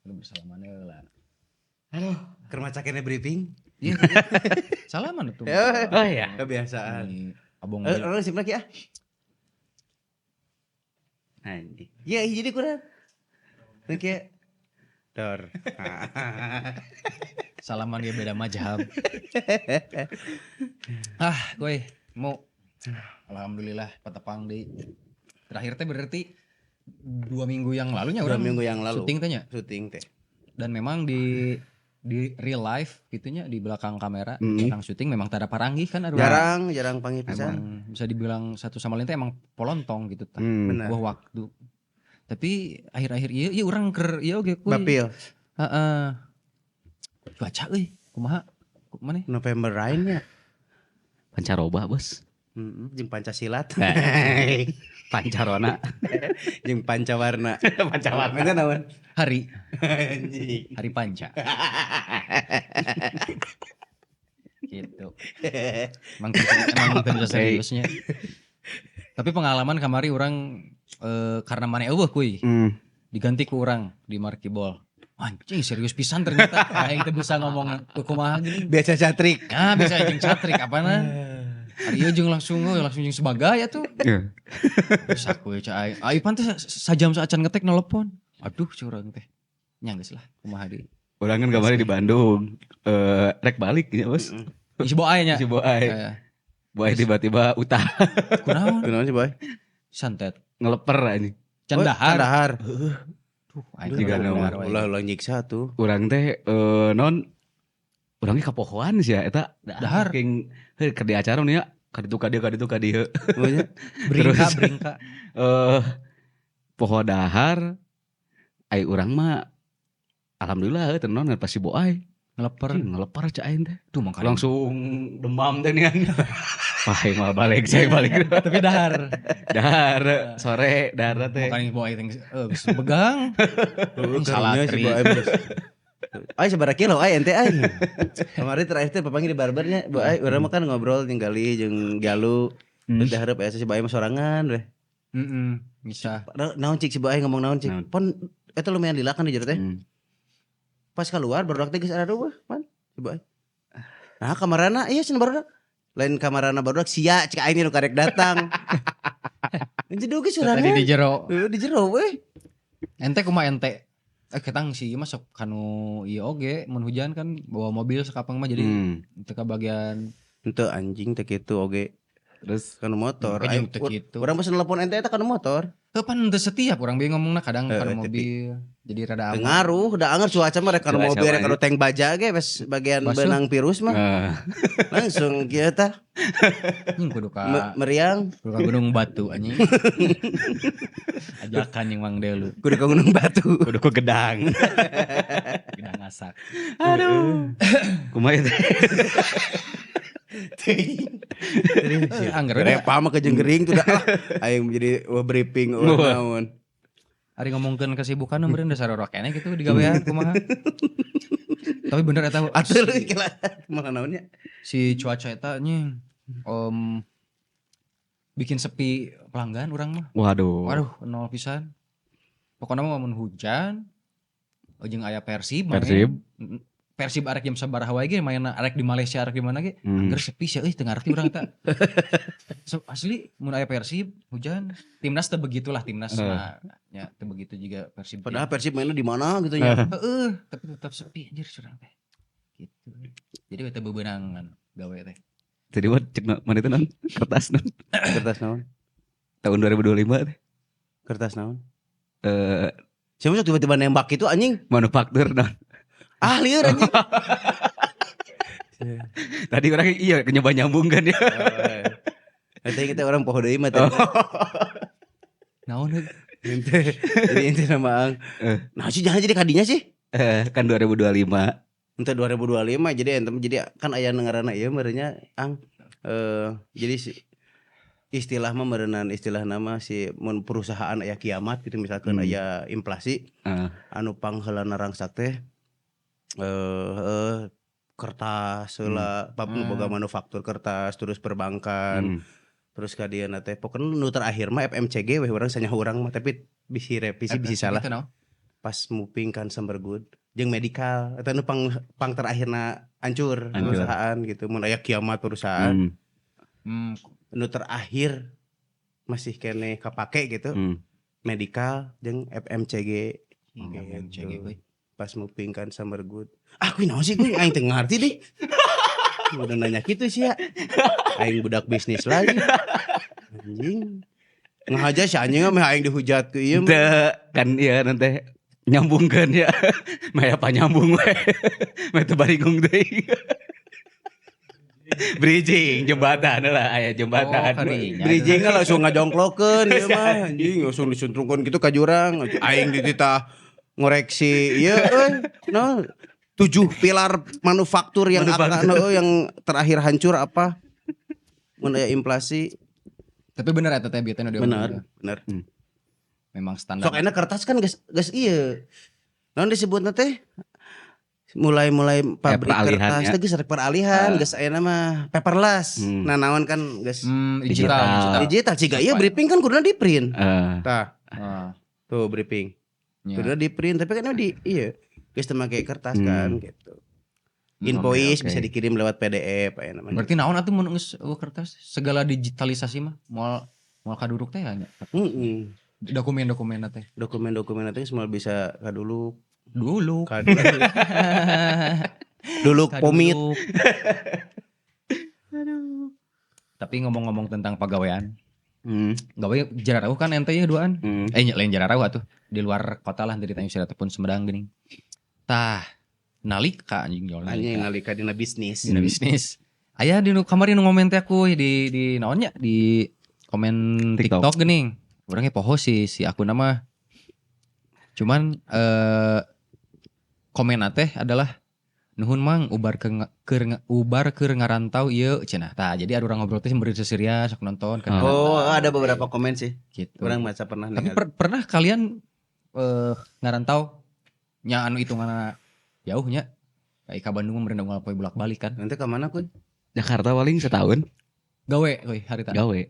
Kudu bersalaman heula. Aduh, keur maca keneh briefing. Iya. Salaman tuh. Ya. Oh iya. Kebiasaan. Ini abong. Eh, urang sip lagi ah. Anjing. Ya, jadi kurang. Oke. Dor. Salaman dia beda mazhab. Ah, gue mau alhamdulillah patepang deui. Terakhir teh berarti 2 minggu yang lalunya Dua urang minggu yang lalu. syuting teh nya. Syuting teh. Dan memang di real life gitunya, di belakang kamera, belakang syuting memang tara paranggih kan aduh. Jarang, jarang panggil pisan. Emang bisa dibilang satu sama lain teh emang polontong gitu tah. Benar. Wah, waktu. Tapi akhir-akhir ieu ieu urang keur ieu oge kuy. Bapil. Heeh. Cuaca euy, kumaha? Kumaha nih? November Rain ya. Pancaroba, Bos. Heeh, jeung Pancasila. Pancarona. Jeung Pancawarna. Pancawarna. Eta naon? Hari Anjing. Hari Panca. Gitu. Emang teu bisa seriusnya. Tapi pengalaman kamari urang karena mana euweuh kuy, diganti ku urang di Markibol. Anjing, serius pisan ternyata. Aing teu bisa ngomong kumaha gini. Biasa catrik. Nah, bisa jeung catrik apa na? Ari ieu jeung langsung euy, langsung jeung sebagai ya tuh. Terus aku ya cak aing. Aing pan teh sajam saacan ngetek nelpon. Aduh, curang teh. Nya geus lah, kumaha deui. Urang kan kemarin di Bandung. Eh, rek balik ya, Bos. Si Boai nya. Si Boai. Kayak, Boai tiba-tiba utah. Kunaon? Kunaon sih, Boy? Santet. Ngeleper anjing. Can Oh, dahar. can dahar. Duh, aing Jiga teh nama. dahar wae. Ulah ulah nyiksa tuh. Urang teh non urangnya kapohoan sih ya eta. Dahar. Saking heuh keur di acara nih ya, kaditu ka dieu kaditu ka dieu. Pokoknya Bringka, Terus. Bringka. Eh, poho dahar, ai urang mah alhamdulillah heuh teu naon pasti Boai. Ngeleper. Anjing, ngelepar cak aing teh. Tuh makanya. Langsung demam teh nih. Wah, aing mah balik, saya balik. Tapi dahar. Dahar sore dahar teh. Makanya Boai teh geus begang. Heeh, Salah karunya si tri. Boai beres. Ay sabaraha kilo ay ente ay. Kemarin terakhir teh papanggih di barbernya, Boai urang mah kan ngobrol tinggali jeung Galuh. Terus hareup aya si Boai mah sorangan weh. Heeh, bisa. Naon cik si Boai ngomong naon cik. Naon? Pon eta lumayan lila kan di jero teh. Pas keluar barudak teh geus areuweuh pan si Boai. Nah, kamarana iya cenah barudak. Lain kamarana barudak sia cik aing nu karek datang. Ente dugi Tadi sorangan. di jero. Heeh, di jero weh. Ente kumaha ente? Eh, ketang sih masuk kanu ieu oge mun hujan kan bawa mobil sekapang mah jadi teu bagian. Henteu anjing teh kitu oge. Terus Kanu motor. Oke, Aing jeung teu kitu. urang pesen telepon ente eta kanu motor. Heuh, pan teu setiap urang bingung ngomongna kadang kanu mobil jadi rada Teu aman. ngaruh, da anger cuaca mah rek kanu Cuaca mobil rek mah kanu tank baja ge pas bagian Basuh. benang virus mah langsung kieu tah. Kudu ka Meriang kudu ka Gunung Batu anjing. Ajakan yang Mang Delu. Kudu ka Gunung Batu. Kudu ke gedang. Gedang ngasak. Aduh. Kumaha teh? Serius ya. Angger we. Repa mah ke gering tuh dah. Ah, aing menjadi wah, briefing wah Wah. naon. Ari ngomongkeun kesibukan meureun dasar sarua keneh gitu di gawean kumaha. Tapi bener eta Atuh si, kira malah naonnya. Si cuaca eta nying bikin sepi pelanggan urang mah. Waduh. Waduh, nol pisan. Pokoknya mah mun hujan jeung aya Persib main. Persib. Persib arek jam sabaraha wae ge mainna, arek di Malaysia arek di mana ge angger sepi sih euy, teu ngarti urang eta. So, asli mun aya Persib hujan, timnas teu begitulah timnas mah nya teu begitu juga Persib. Padahal Persib mainnya di mana gitu nya. Heeh, tapi tetap sepi anjir curang teh. Gitu. Jadi we teu bebenangan gawe teh. Jadi buat cek mana itu non kertas non Kertas naon? Tahun 2025 teh. Kertas naon? Eh. Siapa sok tiba-tiba nembak itu anjing? Manufaktur non. Ah, lieur anjing. Tadi orang iya nyoba nyambung kan ya. Nanti kita orang poho deui mah tadi. Naon heuh? Ente, jadi ente nama ang. Eh. Nah sih jangan jadi kadinya sih. Eh, kan 2025. Ente 2025 jadi ente jadi kan aya ngaranna ieu meureunnya ang jadi si, istilah mah meureunan istilah nama si mun perusahaan aya kiamat gitu misalkan aya inflasi anu pangheulana rangsak teh kertas heula bab nu boga manufaktur kertas, terus perbankan, terus ka dieuna teh pokokna nu terakhir mah FMCG weh urang sanyaho urang mah, tapi bisi revisi bisi FMCG salah. Teh naon? Fast moving consumer good jeung medical eta nu pang pang terakhirna hancur, Hancur. Perusahaan gitu mun aya kiamat perusahaan nu terakhir masih keneh kapake gitu, medical jeung FMCG. FMCG, Gitu. kuy. Fast moving consumer good. Ah, kuy, naon sih kuy, aing teu ngarti deh. Udah nanya gitu sih ya. Aing budak bisnis lagi. Anjing. Ngahaja si anjing mah aing dihujat ku ieu mah. Teu, kan iya nanti nyambungkeun ya. Maya panyambung we. Mah teu baringung deui. Bridging jembatan lah, aya jembatan. Oh, kadinya. Bridging langsung ngajongklokeun ieu mah anjing, langsung disuntrungkeun gitu ka jurang. Aing dititah ngoreksi ieu euy. No, tujuh pilar manufaktur yang Manufaktur. akan, oh, yang terakhir hancur apa? Mun aya inflasi. Tapi bener eta teh bieu teh nu Bener, diomongin. Bener. Memang standar. Sok enak kertas kan geus geus ieu. Naon disebutna teh? Mulai-mulai pabrik peralihan, kertas ya. teh geus rek peralihan, geus ayeuna mah paperless. Hmm. Nah, naon kan geus Digital, Digital. digital. Digital ciga ieu briefing kan kuduna di print. Tah, tuh briefing. Kuduna di print tapi kan di iya geus teu make kertas kan gitu. Invoice bisa dikirim lewat PDF aya namanya. Berarti naon atuh mun geus euweuh kertas? Segala digitalisasi mah moal moal kaduruk teh nya. Heeh. Dokumen-dokumen teh. Dokumen-dokumen teh semua bisa kaduluk. Dulu. Kaduluk. Duluk pomit. Aduh. Tapi ngomong-ngomong tentang pagawean, gawe jararauh kan ente ya duaan. Eh nya, lain jararauh atuh. Di luar kota lah dari Tanjung ataupun Sumedang geuning. Tah, nalika anjing jol Anjing nalika. nalika dina bisnis. Dina bisnis. Aya di nu kamari nu ngomen teh aku di naon nya, di komen TikTok. TikTok geuning. Urangnya poho si si akun nama. Cuman komen teh adalah nuhun Mang ubar ke keur ubar keur ngarantau ieu cenah. Tah, jadi ada orang ngobrol teh sembari seuseurian sok nonton kan. Oh, ada beberapa komen sih. Gitu. Urang masa pernah Tapi ningali. pernah kalian ngarantau nya anu hitunganna jauhnya kayak ka Bandung mah meureun unggal poe bolak-balik kan. Nanti ke mana kun? Jakarta paling setahun Gawe euy harita. gawe.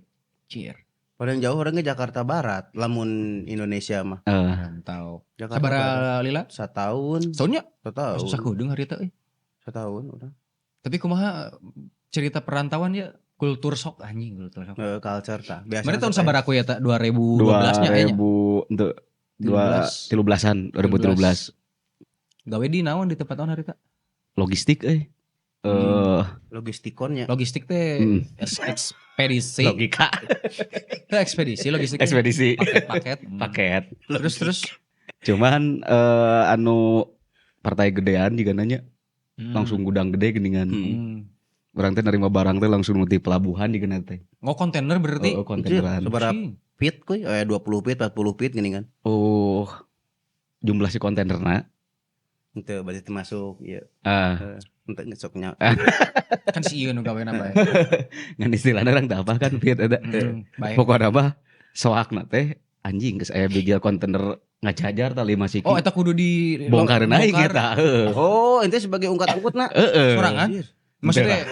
Cier. Paling jauh orangnya Jakarta Barat, lamun Indonesia mah. Ngarantau. Jakarta Barat. Sabaraha lila? Setahun, Setahunnya? setahun. Susah kudeung harita euy. Setahun udah. Tapi kumaha cerita perantauan ya kultur shock anjing, kultur shock. Culture tah. Biasa. Mana tahun sabaraha aku ya ta 2012 nya kayaknya. 2000 untuk dua 13. 13-an, 2013. Gawe di naon di tempat naon harita? Logistik euy. Logistikonnya. Logistik teh ekspedisi. Logika Teh ekspedisi logistik. Teh. Ekspedisi. Paket-paket. Paket. Terus terus Cuman anu partai gedean juga nanya langsung gudang gede geningan. Urang teh nerima barang teh langsung di pelabuhan juga teh. Oh, kontainer berarti. Oh, kontaineran. Sabaraha Anjing. feet kuy? 20 feet, 40 feet gini kan. Oh, jumlah si kontainerna. Itu berarti termasuk ya. Ah, Untuk ngesoknya. Kan si ieu nu gawe apa ya. Ngan istilahna urang teh apa kan feet eta. Baik. Pokokna mah soakna teh anjing geus aya bijil kontainer ngajajar tali masih. Oh, eta kudu di bongkar naik bongkar. eta. Heeh. Oh, ente sebagai ungkat-ungkut nak. Heeh. Sorangan? Anjir. Maksudnya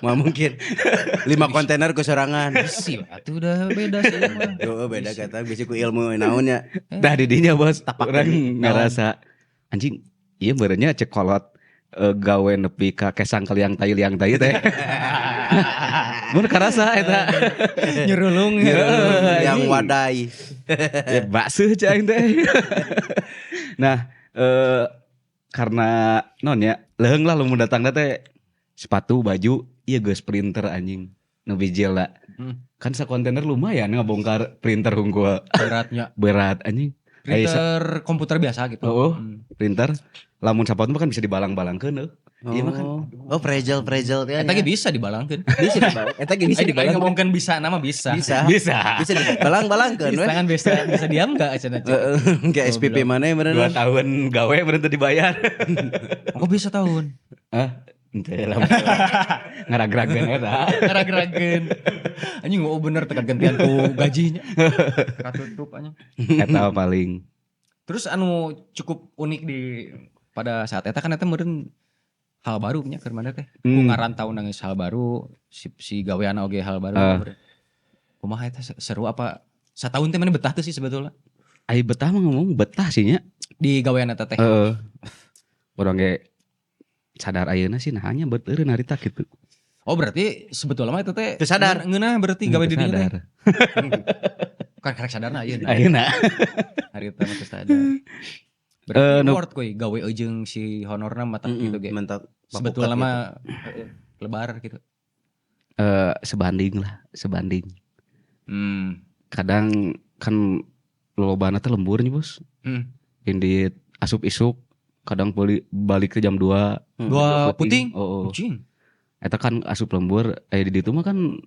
Mah mungkin. 5 kontainer ke sorangan. sih, atuh udah beda sih mah. Oh, beda kata bisa ku ilmu naonnya. Nah, di dinya bos, Tapak urang deui. ngerasa anjing ieu meureunnya cek kolot gawe nepi ka kesang ke liang tai teh. Mun karasa eta. Nyerulung ya. Yang wadai. Ya bakso cek aing teh. Nah, karena non ya, leung lah lamun datang teh sepatu, baju, ieu geus printer anjing. Nu bijil lah. Kan sakontainer lumayan ngabongkar printer hungkul. Beratnya. Berat anjing. Printer komputer biasa gitu. Oh, printer. Lamun sapatu mah kan bisa dibalang-balangkeun heuh. Iya mah kan. Oh, fragile fragile teh. Eta ge bisa dibalangkeun. Bisa dibalang. Eta ge bisa Aing dibalang. ngomongkeun bisa nama bisa. Bisa. Bisa. Bisa dibalang-balangkeun we. Tangan bisa bisa diam enggak cenah? Heeh, kayak SPP mana ya 2 beneran. tahun gawe bener teu dibayar. Kok bisa tahun? Hah? Henteu lah. Ngaragrageun eta. Ngaragrageun. Anjing oh bener tekan gantian ku gajinya. Katutup anjing. Eta paling. Terus anu cukup unik di pada saat eta kan eta meureun hal baru nya keur mana teh. Ku ngarantau nangis hal baru, si gaweana oge hal baru. Kumaha eta seru apa satahun teh mana betah teh sih sebetulnya? Ai betah mah ngomong betah sih nya. Di gawean eta teh. Heeh. Urang ge sadar ayeuna sih nah hanya beteureun harita gitu. Oh, berarti sebetulnya mah itu teh Teu sadar. Ngeunah berarti gawe di dinya teh. Sadar. Kan karek sadarna ayeuna. Ayeuna. Harita mah teu sadar. Berarti Nu- worth kuy gawe jeung si honorna mah gitu ge. Mantap. Sebetulnya mah lebar gitu. Sebanding lah, sebanding. Kadang kan lolobana teh lembur nih, Bos. Indit asup isuk, kadang balik balik ke jam 2. Dua puting. Oh, oh. Anjing. Eta kan asup lembur, aya di ditu mah kan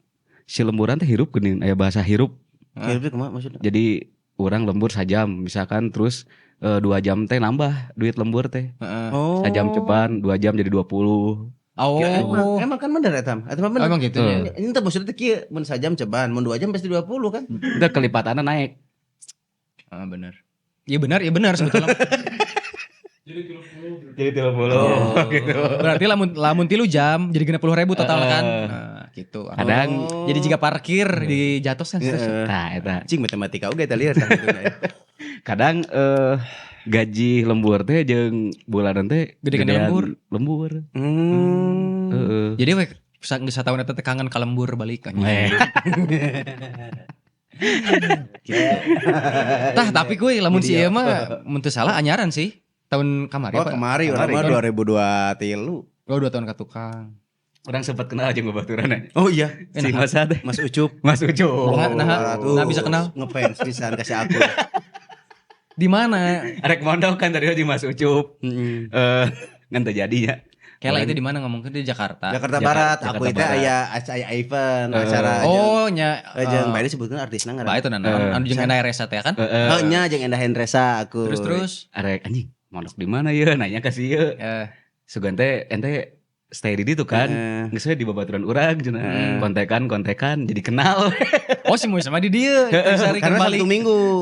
si lemburan teh hirup geuning, aya bahasa hirup. Hirup teh kumaha maksudnya? Jadi orang lembur sajam misalkan, terus 2 jam teh nambah duit lembur teh. Oh. Sajam cepan, 2 jam jadi 20. Oh. Ya, emang, emang kan bener eta mah. Eta mah Oh, bener. emang gitu ya. Ini teh maksudnya teh kieu, mun sajam ceban, mun 2 jam pasti 20 kan. Itu kelipatannya naik. Ah, bener. Iya benar, iya benar sebetulnya. Jadi 30 gitu. Berarti lamun lamun 3 jam jadi 60.000 total kan. Nah, gitu. Kadang Oh. Jadi jika parkir di jatuh kan. Heeh. Nah, eta. Cing, matematika oge teh lieur tah gitu nya. Kadang gaji lembur teh jeung bulanan teh Gede kan gedean lembur. Lembur. Heeh. Jadi we geus sataun eta teh kangen ka lembur balik anjing. Tah, tapi kuy lamun si ieu mah mun teu salah anyaran sih. Tahun kamari Oh, apa? kemari urang mah 2023. Oh, 2 tahun ka tukang. Urang sempat kenal jeung babaturan aja. Oh iya, Si Mas teh. Mas Ucup. Mas Ucup. Nah, nah, Aduh, nah bisa kenal. Ngefans pisan kasih aku. Di mana? Arek mondok kan tadi jeung Mas Ucup. Heeh. Ngan teu jadi nya. Kela itu di mana ngomongnya, di Jakarta? Jakarta Barat, Jakarta aku itu Barat. aya aya event acara Oh, nya. jeung bae disebutkeun artisna ngaran. Bae itu nana anu jeung Enda Resa teh kan. Heeh. Oh nya, jeung Endah Hendresa aku. Terus terus Arek anjing mondok di mana ya, nanya ka si ieu. Sugan teh ente stay di ditu kan. Geus we di babaturan urang cenah. Kontekan kontekan jadi kenal. Oh, si Mois sama di dieu. Sari Karena balik. Sabtu Minggu.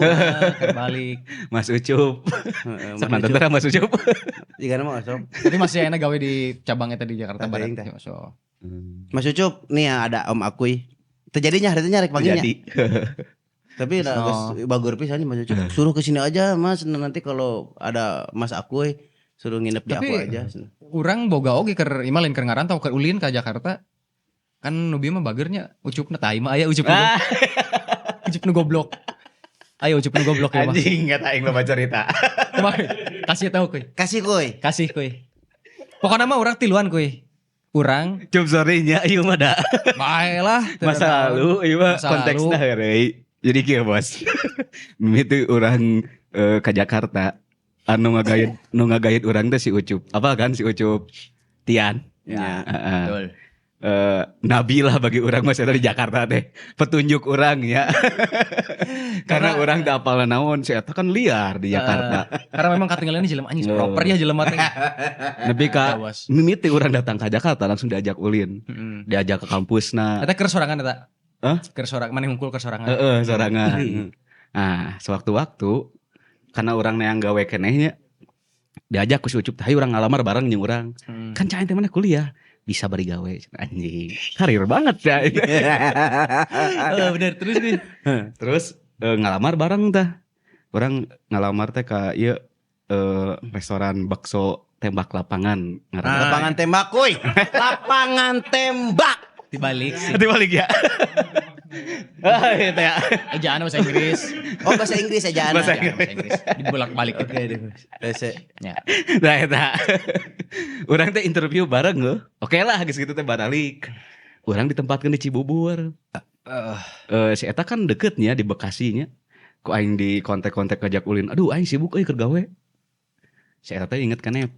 Balik. Mas Ucup. Heeh, Sok Mas nonton Ucup. teh Mas Ucup. Jika nama sok. Tapi masih enak gawe di cabangnya tadi Jakarta Tah, Barat. teuing tah. So. Mas Ucup, nih ya ada Om Akuy. Terjadinya hari itu nyarek panggilnya. Jadi Tapi nah, Oh. geus bagur pisan Mas Ucup. Suruh ke sini aja Mas, nanti kalau ada Mas Akuy suruh nginep di Tapi- aku aja. Urang boga oge keur imah lain keur ngarantau, keur ulin ka Jakarta. Kan nu bieu mah bagernya Ucupna tah mah aya Ucup nu Ucup nu goblok. Ayo Ucup nu goblok ya mah. Anjing, kata aing loba cerita. Kumaha? Kasih tahu kuy. Kasih kuy. Kasih kuy. Pokoknya mah urang tiluan kuy. Urang Cup, sorry nya ieu mah da. bae lah. Masa lalu ieu mah Masa konteksna heureuy. Jadi kieu, Bos. Mimiti urang ke Jakarta, anu ngagayet urang teh si Ucup. Apa kan si Ucup Tian. Ya. Heeh. Betul. Nabi lah bagi urang masih ada di Jakarta teh, petunjuk urang ya, karena urang teu apal naon, si eta kan liar di Jakarta. Karena memang katinggalan jelema anjing Oh. proper ya jelema teh. Nepi ka Awas. mimiti urang datang ke Jakarta langsung diajak ulin, diajak ke kampusna. Eta keur sorangan eta. Hah? Keur sorang maneh hungkul keur sorangan. Heeh, sorangan. Nah, sewaktu-waktu karena urang neang gawe keneh nya, diajak ku si Ucup, hayu urang ngalamar bareng jeung urang. Kan cai teh mana kuliah bisa bari gawe, anjing. Karir banget ya. Oh, bener terus nih. Terus ngalamar bareng tah. Urang ngalamar teh ka ieu restoran bakso tembak lapangan ngaranna. Lapangan tembak kuy. Lapangan tembak. Dibalik sih. Dibalik ya. Ah, itu ya. Ejaan bahasa Inggris. Oh, bahasa Inggris aja. Bahasa Ejaan bahasa Inggris. Dibolak-balik gitu. Oke deh. Rese. Ya. Nah, eta. Urang teh interview bareng loh. Oke lah, geus gitu teh balik. Urang ditempatkan di Cibubur. Si eta kan deketnya di Bekasinya. Ku aing di kontak-kontak ngajak ulin. Aduh, aing sibuk euy keur gawe. Si eta teh inget kan ya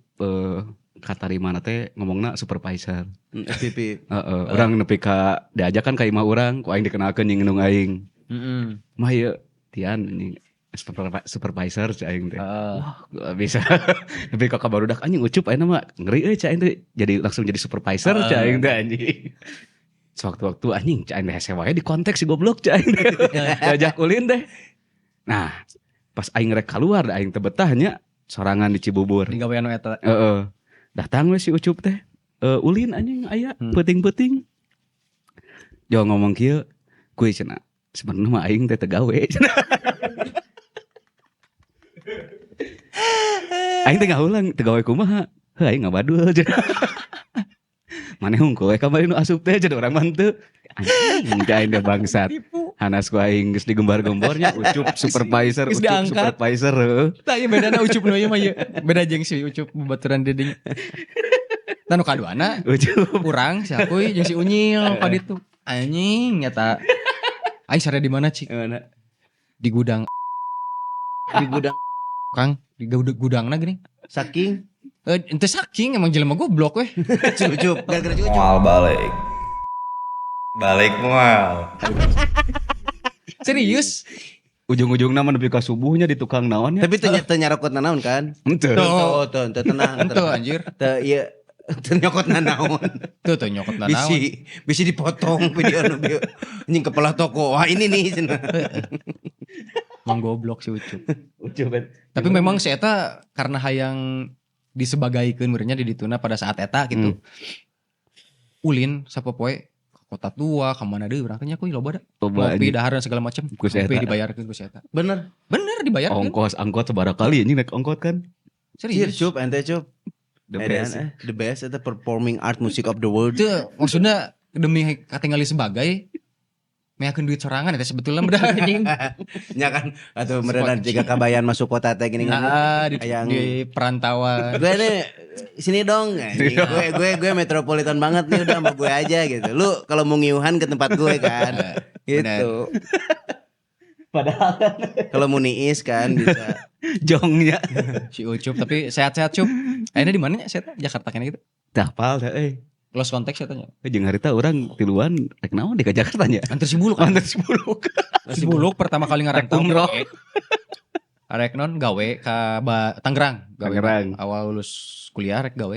katarimana teh ngomongna supervisor. SPP. Heeh, urang nepi ka diajak kan ka imah urang, ku aing dikenalkeun jeung indung aing. Mah ieu Tian ini supervisor cek aing teh. Wah, gak bisa. Tapi ka barudak anjing Ucup ayeuna mah ngeri euy cek aing teh jadi langsung jadi supervisor cek aing teh anjing. Sewaktu-waktu anjing cek aing teh hese wae di konteks si goblok cek aing teh. Diajak ulin teh. Nah, pas aing rek keluar da aing teh betah nya sorangan di Cibubur. Di gawean nu eta. Heeh. Datang we si Ucup teh. Ulin anjing aya peuting-peuting. Jangan ngomong kieu, kuy cenah. Sebenarnya mah aing teh teu gawe cenah. Aing teh ngahulang teu gawe kumaha. Heuh, aing ngabadul cenah. Maneh hungkul we kamari nu asup teh cenah, urang mah henteu. Anjing, teh aing teh bangsat. Hanas ku aing geus digembar-gembornya Ucup supervisor, Geus Ucup diangkat. Supervisor heuh. Tah, ieu bedana Ucup nu ieu mah ieu. Beda jeung si Ucup babaturan di dinya. Tah, nu kaduana Ucup. Urang si Akuy jeung si Unyil ka ditu. Anjing, nyata. Aing sare di mana, Cik? Mana? Di gudang. Di gudang. Kang, di gudangna gini. Saking Eh, ente saking emang jelema goblok weh. Ucup, gara-gara si Ucup. Mual balik. Balik mual. Serius? Ujung-ujungna mah nepi ka subuhnya di tukang naon ya. Tapi teu teu nyarokot naon kan? Henteu. Tuh, tuh, tuh, tenang. Ente Tenang. anjir. Teu ieu teu nyokot nanaon. Tuh tuh nyokot naon. Bisi bisi dipotong video nu bieu. Anjing kepala toko. Wah, ini nih cenah. Emang goblok si Ucup. Ucup. Tapi memang si eta karena hayang disebagaikeun meureunnya di dituna pada saat eta gitu. Ulin sapopoe ke kota tua, ka mana deui urang teh nya kuy, loba da. Loba, Ngopi, anjing. dahar dan segala macam. Ku si Ngopi eta. Dibayarkeun ku si eta. Bener. Bener, dibayarkeun. Ongkos angkot sabaraha kali anjing naik angkot kan. Cir, Serius. Cup, ente Cup. The Edan, best. The best eta performing art music of the world. Itu maksudnya demi katingali sebagai meakeun duit sorangan eta sebetulnya bedah anjing. Nya kan atau meureunan jika kabayan masuk kota teh gini kan. Nah, di, Hayang- di perantauan. Gue nih sini dong anjing. Gue metropolitan banget nih, udah sama gue aja gitu. Lu kalau mau ngiuhan ke tempat gue kan gitu. Padahal Kalau mau niis kan bisa. Jongnya. Si Ucup tapi sehat-sehat, Cup. Ayeuna di mana nya sehat? Jakarta kan gitu. Tah apal teh euy. Lost contact saya tanya. Jeung harita urang tiluan rek naon di ka Jakarta nya? Antar si Buluk. Antar si Buluk. Si Buluk pertama kali ngarantau. Rek umroh. Gawe. Arek non gawe ka Tangerang, gawe. Tangerang. Awal lulus kuliah rek gawe.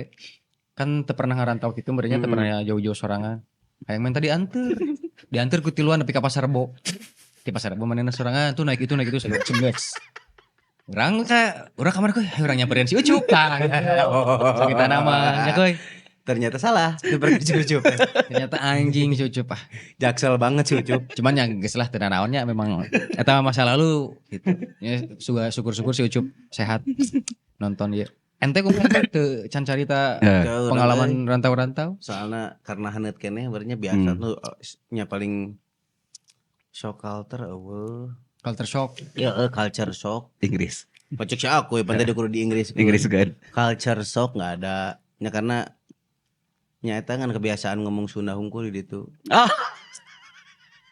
Kan teu pernah ngarantau gitu meureunnya, teu pernah jauh-jauh sorangan. Hayang main tadi dianter. Dianter ku tiluan nepi ka Pasar Rebo. Di Pasar Rebo manehna sorangan tuh naik itu segala macem next. Urang ka urang kamar kuy, urang nyamperin si Ucup tah. Sakit nama nya kuy. Ternyata salah. Nyamperin si Ucup. Ternyata anjing si Ucup ah. Jaksel banget si Ucup. Cuman yang geus lah, teu naonnya, memang eta mah masa lalu gitu. Ya, syukur-syukur si Ucup sehat nonton ya. Ente kumaha teu can carita Eh, pengalaman rantau-rantau? Soalnya karena haneut keneh berarti biasa tuh nya paling shock culture eueuh. Culture shock. Ya, culture shock. Inggris. Pocok si aku ya, pantai kudu di Inggris. Inggris kan. Culture shock nggak ada. Ya karena nyata kan kebiasaan ngomong Sunda hungkul di ditu. Ah.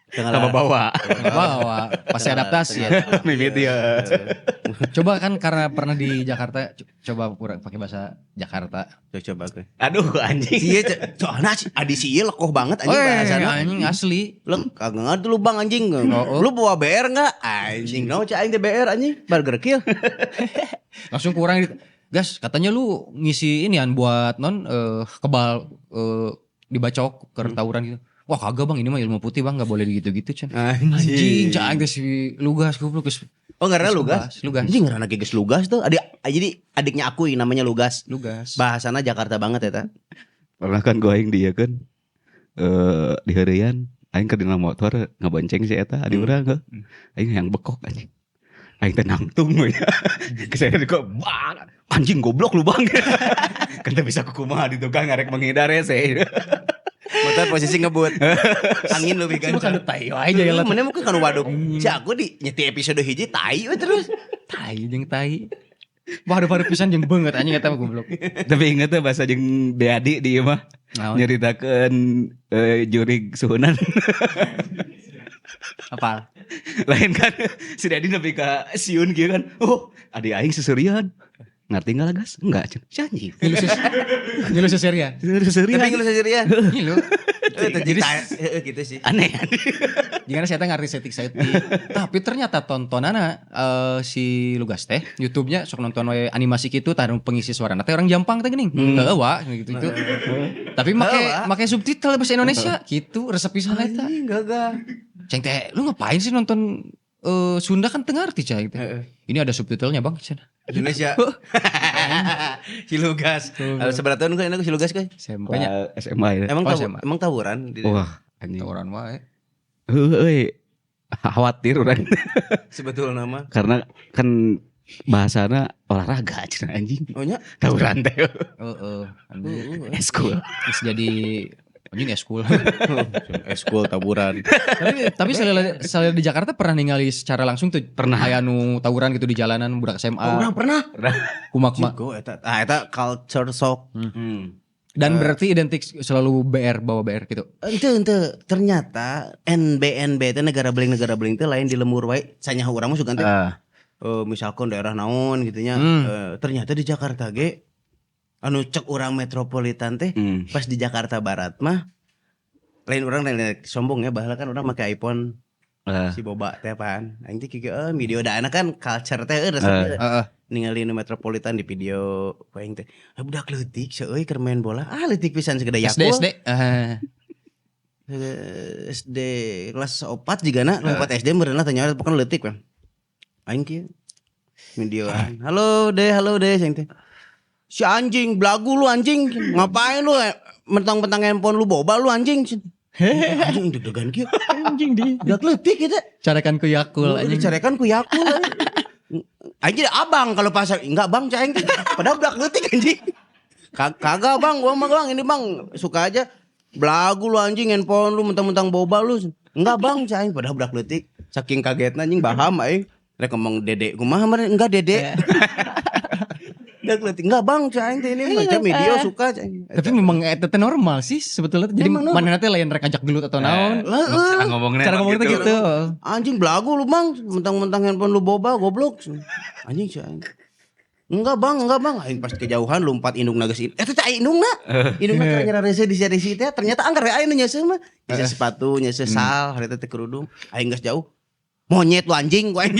Tengah Tambah bawa. Bawa pasti adaptasi ya. Mimiti ya. Coba kan karena pernah di Jakarta, coba kurang pakai bahasa Jakarta. Coba gue. Aduh anjing. Iya, soalnya adi si ieu lekoh banget anjing Oh, bahasana. anjing asli. Lu kagak ngerti lu bang anjing. Oh, oh. Lu bawa BR enggak? Anjing, no cak aing teh BR anjing. Burger Kill. Langsung kurang gas, katanya lu ngisi inian buat non kebal dibacok ke tawuran gitu. Wah kagak bang, ini mah ilmu putih bang, nggak boleh gitu-gitu cen. Anjing, cak aing teh si Lugas goblok geus. Oh, ngaranna Lugas. Lugas. Anjing, ngaranna ge geus Lugas tuh. Adik, jadi adiknya aku yang namanya Lugas. Lugas. Bahasana Jakarta banget ya ta. Pernah kan gua aing dia kan di heureyan aing ke dina motor ngabonceng si eta adi urang heuh. Aing yang bekok anjing. Aing teh nangtung we. Kesana kok bang anjing goblok lu bang. Kan teu bisa kukumaha di tukang ngarek menghindar ya sih. Motor posisi ngebut. Angin lebih Cuma kencang. kan tai wae aja ya lah. Mana mungkin kan waduk. Si aku di nyeti episode hiji tai we terus. Tai jeung tai. Wah, aduh pisan jeung beungeut anjing eta mah goblok. Tapi inget tuh bahasa jeung Deadi di ieu mah Naon? nyeritakeun jurig suhunan. Apal? Lain kan si Dedi nepi ka siun gitu kan. Oh, adi aing seserian. Ngerti enggak lah gas? Enggak, cen. Si anjing. Ngilu seserian. Seserian. Tapi ngeluh sendirian. Ngilu. Jadi gitu sih. Aneh. Jika saya teh ngerti setik-setik. Tapi ternyata tontonana si Lugas teh YouTube-nya sok nonton we animasi gitu tah nu pengisi suara teh orang Jampang teh geuning. Heuh wa gitu gitu. Tapi make Heuh, wa. make subtitle bahasa Indonesia gitu resep pisan eta. Anjing gagah. Ceng teh lu ngapain sih nonton Sunda kan teu ngarti cai teh. Ini ada subtitlenya bang cenah. Indonesia. Si Lugas. Seberapa tahun kan si Lugas kan? SMP-nya SMA ya. Emang Oh, tahu SMA. emang tawuran di Wah, anjing. tawuran wae. Heuh euy. Khawatir orang sebetulnya nama. karena kan Bahasana olahraga cenah anjing. Oh nya. Tawuran teh. Heeh. Anjing. Eskul. Terus jadi anjing eskul. Eskul taburan. Tapi saya di Jakarta pernah ningali secara langsung tuh Pernah. aya nu tawuran gitu di jalanan budak SMA. Oh, urang pernah. Kumak-mak. Jigo eta. Ah eta culture shock. Dan berarti identik selalu BR bawa BR gitu. Ente ternyata NBNB teh negara beling teh lain di lembur wae sanyaho urang mah sugan teh. Misalkan daerah naon gitu nya. Ternyata di Jakarta ge anu cek urang metropolitan teh pas di Jakarta Barat mah lain urang lain sombong ya baheula kan urang make iPhone si boba teh apaan aing teh kieu video da anak kan culture teh resep ningali nu metropolitan di video ku aing teh budak leutik seueuy keur main bola ah leutik pisan segede SD Yakul SD. SD kelas 4 jigana kelas 4 SD meureunna teh nyawa pokona leutik we. Aing kieu videoan. Halo deh, aing teh. Si anjing belagu lu anjing, ngapain lu mentang-mentang handphone lu boba lu anjing. Anjing deg-degan kieu. Anjing di. Budak leutik kieu teh. Carekan ku Yakul anjing. Dicarekan ku Yakul. Anjing abang kalau pasar enggak bang cai aing teh. Padahal budak leutik anjing. Kagak bang, gua mah bang ini bang suka aja belagu lu anjing handphone lu mentang-mentang boba lu. Enggak bang cai aing padahal budak leutik. Saking kagetna anjing baham aing. Rek ngomong dede kumaha meureun enggak dede. Budak leutik enggak bang cai aing teh ini macam video suka cai. Tapi memang eta teh normal sih sebetulnya. Jadi manehna teh lain rek ngajak gelut atau naon. Cara ngomongnya Cara ngomongnya teh gitu. Anjing belagu lu bang, mentang-mentang handphone lu boba goblok. Anjing cai aing. Enggak bang, aing pas kejauhan lompat indungna geus. Eta teh aya indungna. Indungna keur nyararese di seri teh ternyata anggar we aya nu nyeuseuh mah. Nyeuseuh sepatu, nyeuseuh sal, harita teh kerudung. Aing geus jauh. Monyet lu anjing ku aing.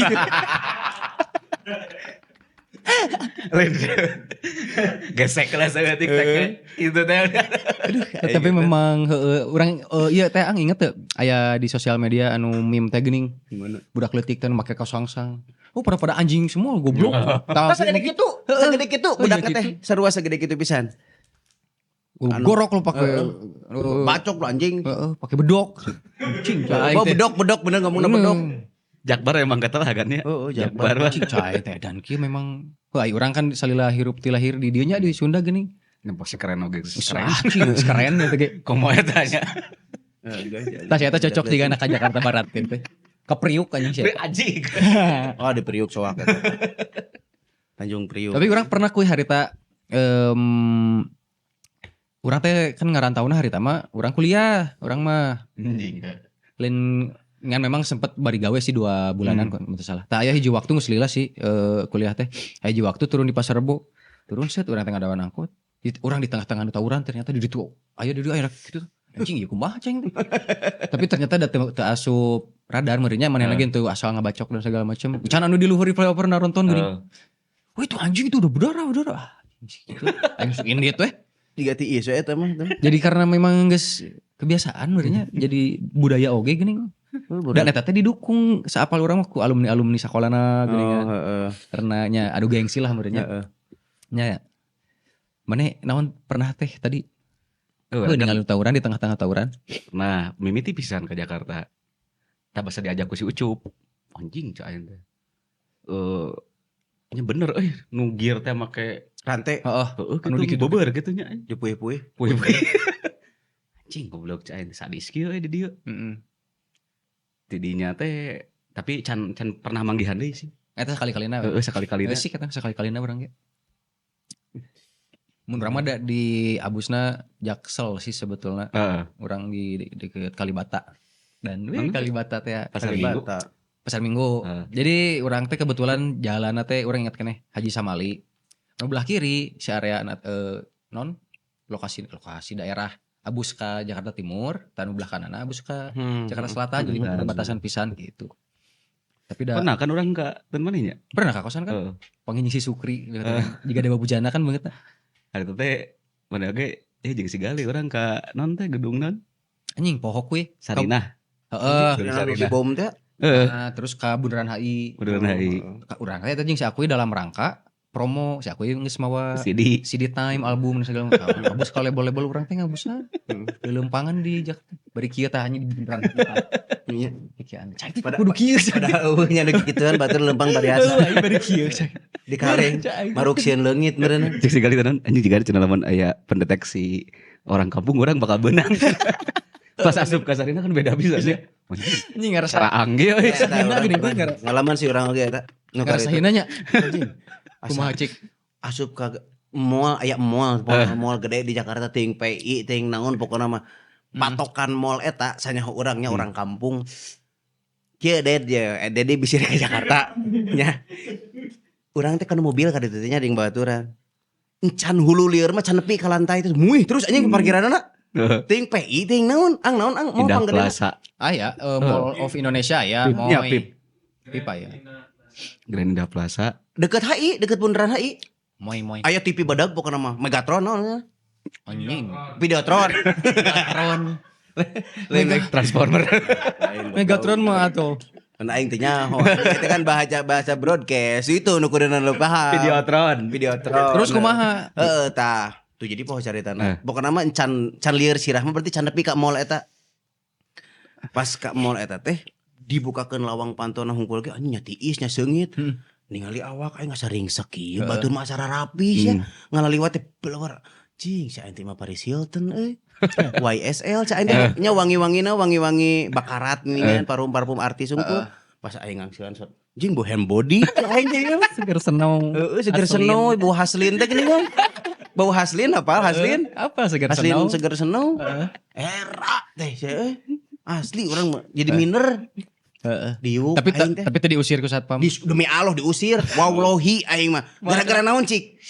Lain. Gesek lah saya TikTok itu teh. Tapi memang urang ieu teh ang inget teu aya di sosial media anu meme teh geuning. Gimana? Budak leutik teh nu make kaos sangsang. Oh pada anjing semua goblok. Tah segede kitu, segede kitu Oh, budak iya teh sarua segede kitu pisan. Gorok lu pakai Bacok lu anjing. Pakai bedok. Anjing cai Oh, teh. bedok bener ngomongna bedok. Jakbar emang kata lah kan ya. Oh, Jakbar. Anjing cai teh dan kieu memang heuh ai urang kan salila hirup ti lahir di dieu nya di Sunda geuning. Ini pasti keren oge. Keren. Anjing keren eta ge. Komo eta nya. Tah eta cocok jiga anak ka Jakarta Barat gitu. Ke Priuk anjing sih. Anjing. Oh, di Priuk soak eta. Tanjung Priuk. Tapi urang pernah kuy harita urang teh kan ngarantauna harita mah urang kuliah, urang mah Anjing. lain ngan memang sempet bari gawe sih 2 bulanan kok mun teu salah. Tah aya hiji waktu geus lila sih kuliah teh. Aya hiji waktu turun di Pasar Rebo. Turun set urang teh ngadawan angkot. Urang di tengah-tengah nu tawuran ternyata di ditu aya di dieu aya kitu. Anjing ieu kumaha ceng teh. Tapi ternyata da teu asup radar meureunnya manehna ge teu asal ngabacok dan segala macam. Can anu di luhur di flyover naronton geuning. Wah itu anjing itu udah berdarah. Ah, anjing gitu. Aing masuk indit weh. Diganti ieu eta mah. Jadi karena memang geus kebiasaan meureunnya jadi budaya oge geuning. Dan eta teh didukung saapal urang mah ku alumni-alumni sakolana geuning kan. Karena nya adu gengsi lah meureunnya. Nya. Mane naon pernah teh tadi? Heuh ningali tawuran di tengah-tengah tawuran. Nah, mimiti pisan ke Jakarta. Tah basa diajak ku si Ucup. Anjing cai aing teh. Nya bener euy nu gear teh make rantai. Heeh. Heeh, Anu kitu dikitu. beber kitu nya. Dipuih-puih. Puih-puih. Anjing goblok cai aing sadis kieu euy di dieu. Heeh. Tidinya teh tapi can pernah manggihan deui sih. Eta sekali-kalina. Heeh, sekali-kalina. Heeh sih kata sekali-kalina urang ge. Mun urang mah di abusna Jaksel sih sebetulnya. Heeh. Urang di deket Kalibata. Dan wih Kalibata teh Pasar Minggu. Pasar Minggu. Jadi urang teh kebetulan jalanna teh urang ingat keneh Haji Samali. Nu belah kiri si area non lokasi daerah abus ka Jakarta Timur, tanu belah kananna abus ka Jakarta Selatan jadi perbatasan pisan gitu. Tapi da pernah kan urang ka teu maneh nya? Pernah ka kosan kan? Panggil si Sukri gitu. Jika dewa bujana kan banget. Hari itu teh mana oge jeung si Gali urang ka non teh gedung non. Anjing pohok we. Sarinah. Heeh. Sarinah bom teh. Nah, terus ka Bundaran HI. Bundaran HI. Ka urang teh jeung si Akui dalam rangka Promo si aku geus mawa CD. CD time album dan segala macam. Ngabus ka label-label urang teh ngabusan. Di lempangan di Jakarta. Bari kieu tah anjing di beneran. Iya. Kieu cai kudu kieu. Padahal eueuh nya gituan batur lempang bariasa. Aing bari kieu cai. Di kaleng maruk sieun leungit meureun. Cek sekali tenan anjing jiga cenah lamun aya pendeteksi orang kampung orang bakal benang. Pas asup ka Sarina kan beda bisa sih. Anjing ngarasa Saraang ge euy. Hina geuning teh Ngalaman sih urang oge eta. Nu ngarasa karitu. hina nya. Anjing. Kumaha cik? Asup ka mall aya mall, mall gede di Jakarta ting PI ting naon pokona mah patokan mall eta sanyaho urangnya orang kampung. Kieu Ded ya, Dedi bisa ke Jakarta nya. Urang teh kana mobil ka ditu teh nya jeung babaturan. Encan hulu lieur mah can nepi ka lantai terus muih terus anjing parkiranna. Ting PI ting naon ang naon ang mall Indah panggedena. Plaza. Ah ya, Mall of Indonesia ya, Pip, ya, Moy. Pip. Pipa ya. Grand Indah Plaza. Deket HI, deket bundaran HI. Moy moy. Aya TV badag pokona mah Megatron naon. Anjing. Videotron. Megatron. Transformer. Megatron mah atuh. Kan aing teh nyaho. Itu kan bahasa bahasa broadcast itu nu kudu nu paham. Videotron. Videotron. Terus kumaha? Heeh tah. Tuh jadi poho caritana. Pokona mah can can lieur sirah mah berarti can nepi ka mall eta. Pas ka mall eta teh dibukakeun lawang pantona hungkul ge anjing nya tiis nya seungit. Ningali awak aing asa ringsek ieu batur mah asa rapi sia. Ngalaliwat teh belawar. Cing si aing teh mah Paris Hilton euy. YSL cak aing teh nya wangi-wangina wangi-wangi bakarat nih kan parfum-parfum artis hungkul. Pas aing ngangsilan sok jing bau hand body cak aing teh. Seger senau. Heeh seger senau bau Haslin teh geuning kan. Bau Haslin apa Haslin? Apa seger Haslin senau? seger senau. Era teh sia euy. Asli orang mah jadi miner. Heeh. Diuk Tapi aing teh. tapi tadi diusir ku satpam. Demi Allah diusir. Wallahi aing mah. Gara-gara naon cik?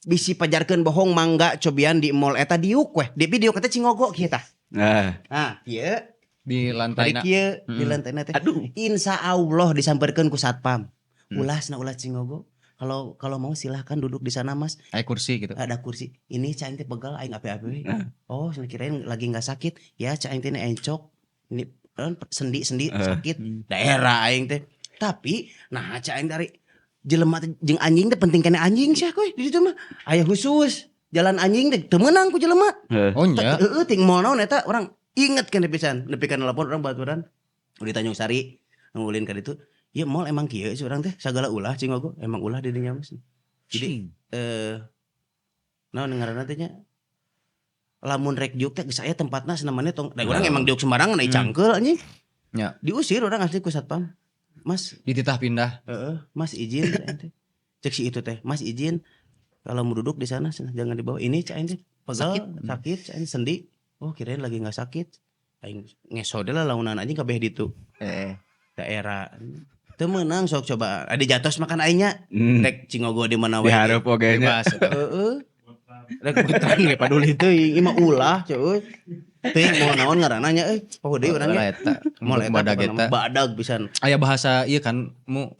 Bisi pajarkeun bohong mangga cobian di mall eta diuk weh. Di diuk teh cingogo kieu tah. Nah, Nah, kieu Di lantai bari kieu di lantaina teh. Aduh. Insya Allah disamperkeun ku satpam. Ulas na ulas cingogo. Kalau kalau mau silahkan duduk di sana mas. Aya kursi gitu. Ada kursi. Ini cak aing teh pegal aing ape-ape we. Oh, saya kirain lagi nggak sakit. Ya cak aing teh ini encok. Ini kan sendi-sendi sakit. Daerah aing teh. Tapi nah cak aing dari jelema teh jeung anjing teh penting kene anjing sih kuy di ditu mah. Aya khusus jalan anjing teh teu meunang ku jelema. Oh nya. Heeh ting moal naon eta urang inget keneh pisan. Nepi ka nelpon urang baturan di Tanjung Sari ngulin ka ditu. Ieu mall emang kieu sih urang teh sagala ulah cingogo emang ulah di dinya mah. Jadi naon ngaranna teh nya? Lamun rek diuk teh geus aya tempatna senamanya tong. Da urang emang diuk sembarangan ai cangkeul anjing. Ya. Diusir urang asli ku satpam. Mas, Dititah pindah. heeh, Mas izin cek aing teh. Cek si itu teh, Mas izin kalau mau duduk di sana jangan dibawa. Ini cek aing teh pegal, sakit, cek aing sendi. Oh, kirain lagi nggak sakit. Aing ngesode lah launan anjing kabeh ditu. Daerah teu meunang sok coba. Ade jatos makan aingnya. Rek cingogo di mana wae. Dihareup oge nya. Bebas. Heeh. Rek putran ge paduli teuing ieu mah ulah cuy. Teuing mau naon ngaranna nya euy. Poho deui urang ge. Eta. Mall eta Badag pokona eta. mah badag pisan. Aya bahasa ieu kan mu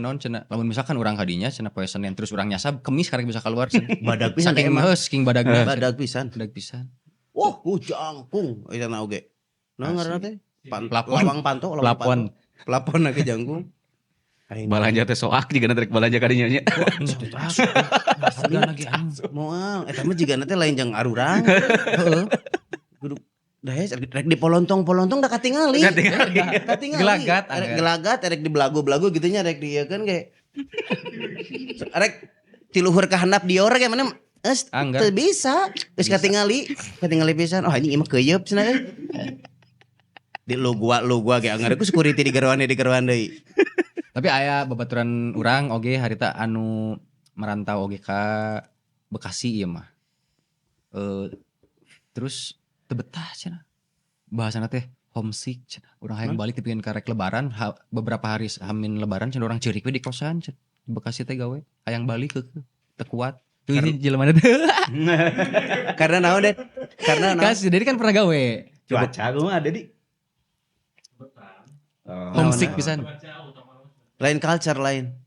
naon cenah lamun misalkan urang kadinya cenah poe Senin terus urang nyasab Kemis karek bisa keluar cenah. Badag pisan Saking emang. heuh saking badagna. Badag pisan. Badag pisan. Wah, ku jangkung eta na oge. Naon ngaranna teh? Plafon. Lawang panto, lawang Plafon. panto. Plafon ge jangkung. Aing Balanja teh soak jiga rek balanja ka dinya nya. Harga lagi anjing. Moal, eta mah jigana teh lain jang arurang. Heeh. Kudu dah ya, rek di polontong-polontong da katingali. Katingali. Katingali. Gelagat, Rek anggar. gelagat, rek di belagu-belagu gitu nya rek di ieu kan ge. Rek ti luhur ka handap Dior ge mana geus Anggar. teu bisa. Geus katingali, katingali pisan. Oh anjing ieu mah keuyeup cenah euy. Di lu gua ge anggar ku security di geroan deui. Tapi aya babaturan urang oge harita anu merantau oge ka Bekasi ieu mah. Terus teu betah cenah. Bahasana teh homesick cenah. Urang hayang balik dipikeun ka rek lebaran beberapa hari hamin lebaran cenah urang ceurik we di kosan cenah. Di Bekasi teh gawe hayang balik keukeuh teu kuat. Tuh ini jelema teh. Karena naon deh? Karena naon? Kasih Dedi kan pernah gawe. Cuaca gua mah ada di. Oh. Homesick pisan. Lain culture lain.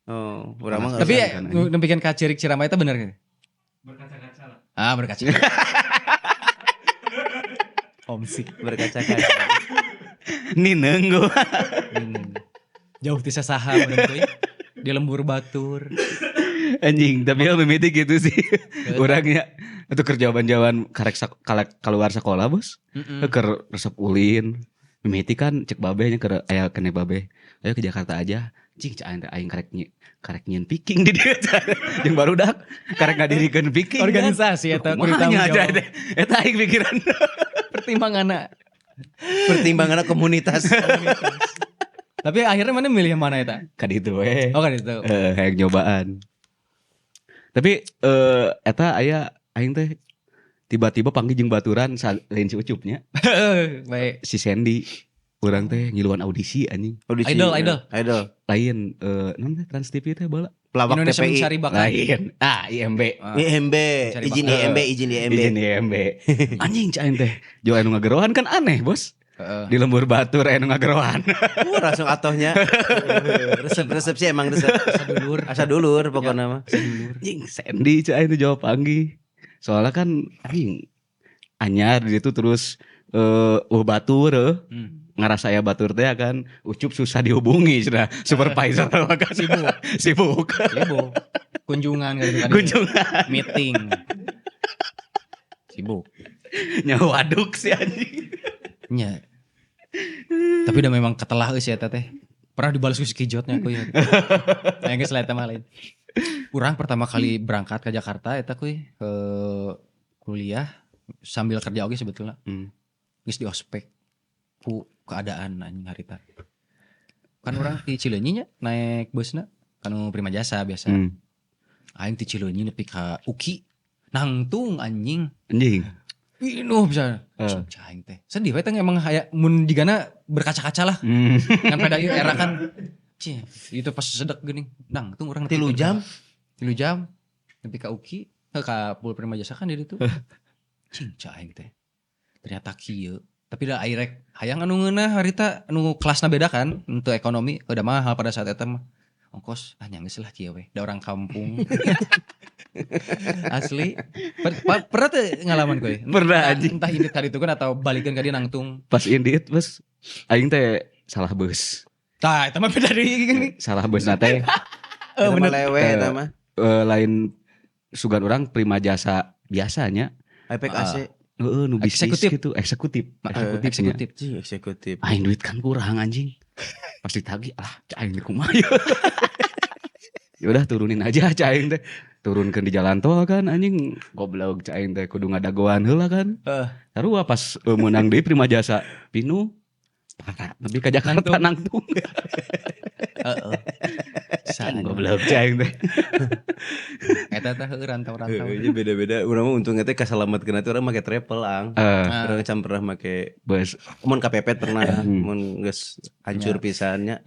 Oh, urang mah Tapi kan, anjing. nepikeun ka ceurik Cirama eta bener gitu. Berkaca-kaca lah. Ah, berkaca. Homesick. berkaca-kaca. Nineung gua. Jauh ti sasaha mun teuing. Di lembur batur. Anjing, tapi ya mimiti gitu sih. Orangnya itu keur jawaban-jawaban karek keluar sekolah, Bos. Keur resep ulin. Mimiti kan cek babe nya keur aya kene babe. Ayo ke Jakarta aja. Cing, cek aing teh aing karek nyieun Viking di dieu. Jeung barudak karek ngadirikeun Viking kan. Organisasi eta kudu Kumaha tanggung nya jawab. teh. Eta aing pikiran. Pertimbanganna. Pertimbanganna komunitas. Tapi akhirnya mana milih yang mana eta? Ka ditu we. Oh kan itu. Eh, hayang nyobaan. Tapi eta aya aing teh tiba-tiba panggil jeung baturan lain si Ucupnya, Baik. si Sandy. Urang teh ngiluan audisi anjing. Audisi. Idol, idol. Idol. Lain naon teh Trans TV teh bala? Pelawak Indonesia TPI. mencari bakat. Lain. Ah, IMB. Ah. IMB, Mencari izin bakat. IMB, izin IMB. Izin IMB. Anjing cek aing teh. Jo anu ngagerohan kan aneh, Bos. Heeh. Di lembur batur anu ngagerohan. Langsung atohnya. Resep-resep sih emang resep. Asa dulur. Asa dulur pokoknya mah. Anjing Sandy cek aing teh jawab panggih. Soalnya kan anjing anyar di situ terus batur ngerasa ya batur teh kan Ucup susah dihubungi sudah supervisor kan Sibuk. sibuk. Sibuk. Kunjungan gitu kan. Kunjungan. Meeting. Sibuk. Nyawa waduk sih anjing. Nya. Tapi udah memang ketelah euy si eta teh. Pernah dibalas ku si Kijotnya aku ya. Nah, geus lah eta mah lain. Urang pertama kali berangkat ke Jakarta eta kuy ke kuliah sambil kerja oge sebetulnya. Geus di ospek ku keadaan anjing harita. Kan urang di Cileunyi nya naik busna kanu Prima Jasa biasa. Aing ti Cileunyi nepi ka UKI nangtung anjing. Anjing. Pinuh bisa. Cing, aing teh. Sedih we teh emang haya mun jigana berkaca-kaca lah. Kan pada ieu era kan cih, itu pas sedek geuning. Nangtung urang nepi 3 jam? 3 jam nepi ka UKI, ka Pul Prima Jasa kan di ditu. Cing cai aing teh. Ternyata kieu. Tapi da ai rek hayang anu ngeunah harita anu kelasna beda kan untuk ekonomi udah mahal pada saat eta mah. Ongkos ah nya geus lah kieu we. Da orang kampung. Asli. Pernah tuh ngalaman kowe? Pernah, anjing. Entah indit ka ditu kan atau balikeun ka dieu nangtung. Pas indit bos aing teh salah bus. Tah, eta mah beda deui gini. Salah bus na teh. Eta mah bener. lewe eta mah. Lain sugan orang Prima Jasa biasanya. Efek AC. Heeh, nu bisnis Eksekutif. gitu, eksekutif. Eksekutif. Eksekutif. Cing, eksekutif. Aing duit kan kurang anjing. Pas ditagih, ah cek aing kumaha ya. Ya udah turunin aja cek aing teh. Turunkeun di jalan tol kan anjing goblok cek aing teh kudu ngadagoan heula kan. Sarua pas meunang deui Prima Jasa pinuh parah nepi ka Jakarta nangtung. Heeh. Sa Goblok cek aing teh. Eta teh heueuh rantau-rantau. Heeh, nya beda-beda. Urang mah untungnya teh kasalamatkeun teh urang make travel ang. Urang can pernah make Bus. Mun kapepet pernah, mun geus hancur pisannya.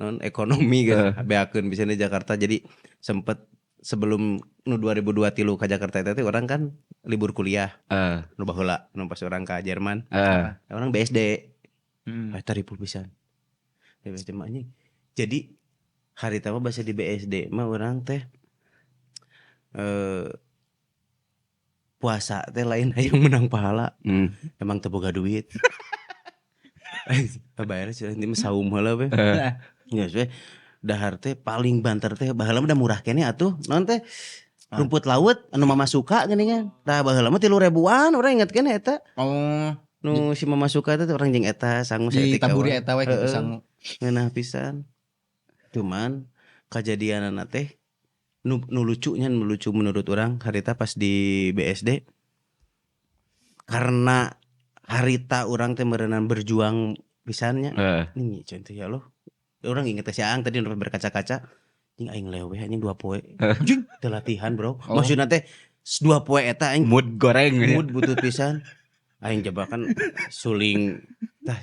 Non ekonomi geus beakeun pisan di Jakarta. Jadi sempet sebelum nu 2002 tilu ka Jakarta eta teh urang kan libur kuliah. Nu baheula, nu pas urang ka Jerman. Urang BSD. Eta ripuh pisan. Di BSD mah anjing. Jadi harita mah bahasa di BSD mah urang teh puasa teh lain hayang menang pahala. Emang teu boga duit. Bayar sih nanti mah saum heula we. Geus we. Dahar teh paling banter teh baheula mah da murah keneh atuh. Naon teh? Rumput laut anu mama suka geuningan. Tah baheula mah 3 ribuan urang inget keneh eta. Oh. Nu si mama suka teh urang jeung eta sangu saeutik Ditaburi kawan. eta we gitu Heeh. sangu. Ngeunah pisan. Cuman kajadianana teh nu lucunya, nu lucu menurut urang harita pas di BSD karena harita urang teh meureunan berjuang pisannya. Nih contoh ya Allah. Urang inget si Aang tadi nu berkaca-kaca. Anjing aing leweh anjing 2 poe. Anjing. Teu latihan, Bro. Oh. Maksudna teh 2 poe eta aing mood goreng ya. Mood butut pisan. Aing jebakan suling tah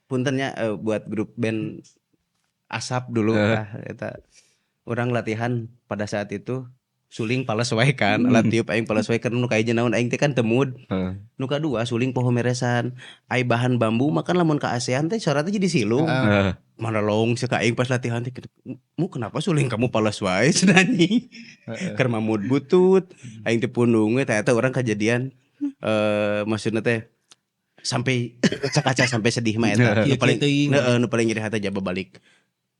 puntennya buat grup band Asap dulu tah eta. Urang latihan pada saat itu suling pales wae kan, alat tiup aing pales wae keur nu kahiji naon aing teh kan teu mood. Nu kadua suling poho meresan. Ai bahan bambu mah kan lamun ka ASEAN teh suara teh jadi silung. Mana long sih ka aing pas latihan teh gitu. Mu kenapa suling kamu pales wae cenah anjing. Keur mah mood butut. Aing teh pundung we teh eta urang kajadian maksudna teh sampai kaca-kaca sampai sedih mah eta. Nu paling Kieu teuing. heeh, nu paling nyeri hati jaba balik.